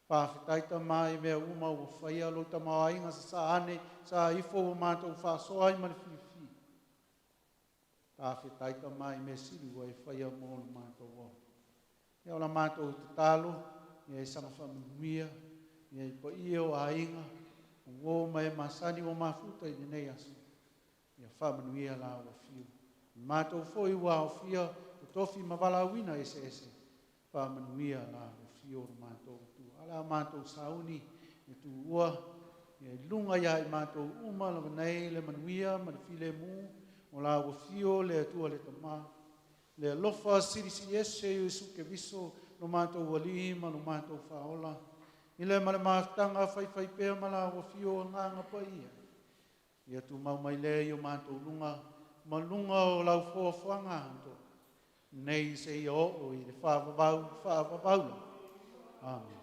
Faafetai Tama i mea uma ua faia lou tamaoaiga sasaa ane sa ifo ua matou faasoa ai ma le fiafia. Faafetai Tama i mea sili ua e faia mo lo matou ola. Ia o la matou tatalo, ia e saga faamanuia, ia i paia o aiga, o uo ma e masani ua mafuta i lenei aso. Ia faamanuia la ua fiu. Matou foi ua aofia o tofi ma valaauina eseese, faamanuia la ua fiu o lo matou Atua. Ala matou sauni e tuua, ia i luga ia i matou uma lava nei le manuia ma le filemu, o la ua fiu le Atua le Tama, le alofa silisili ese i Iesu Keriso, lo matou Alii ma lo matou Faaola, i le ma le mafutaga faifai pea ma la ua fiu o agaga paia. Ia tumau mai lea i o matou luga, ma luga o lau foafoaga atoa, nei se ia oo i le faavavau, faavavau la. Amen.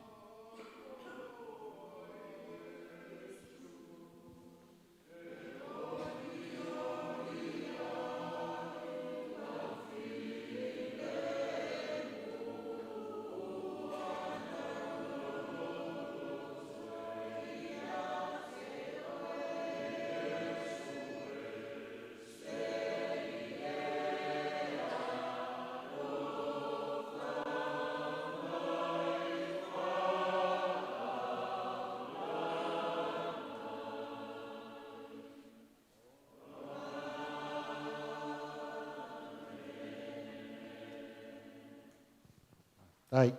Tai.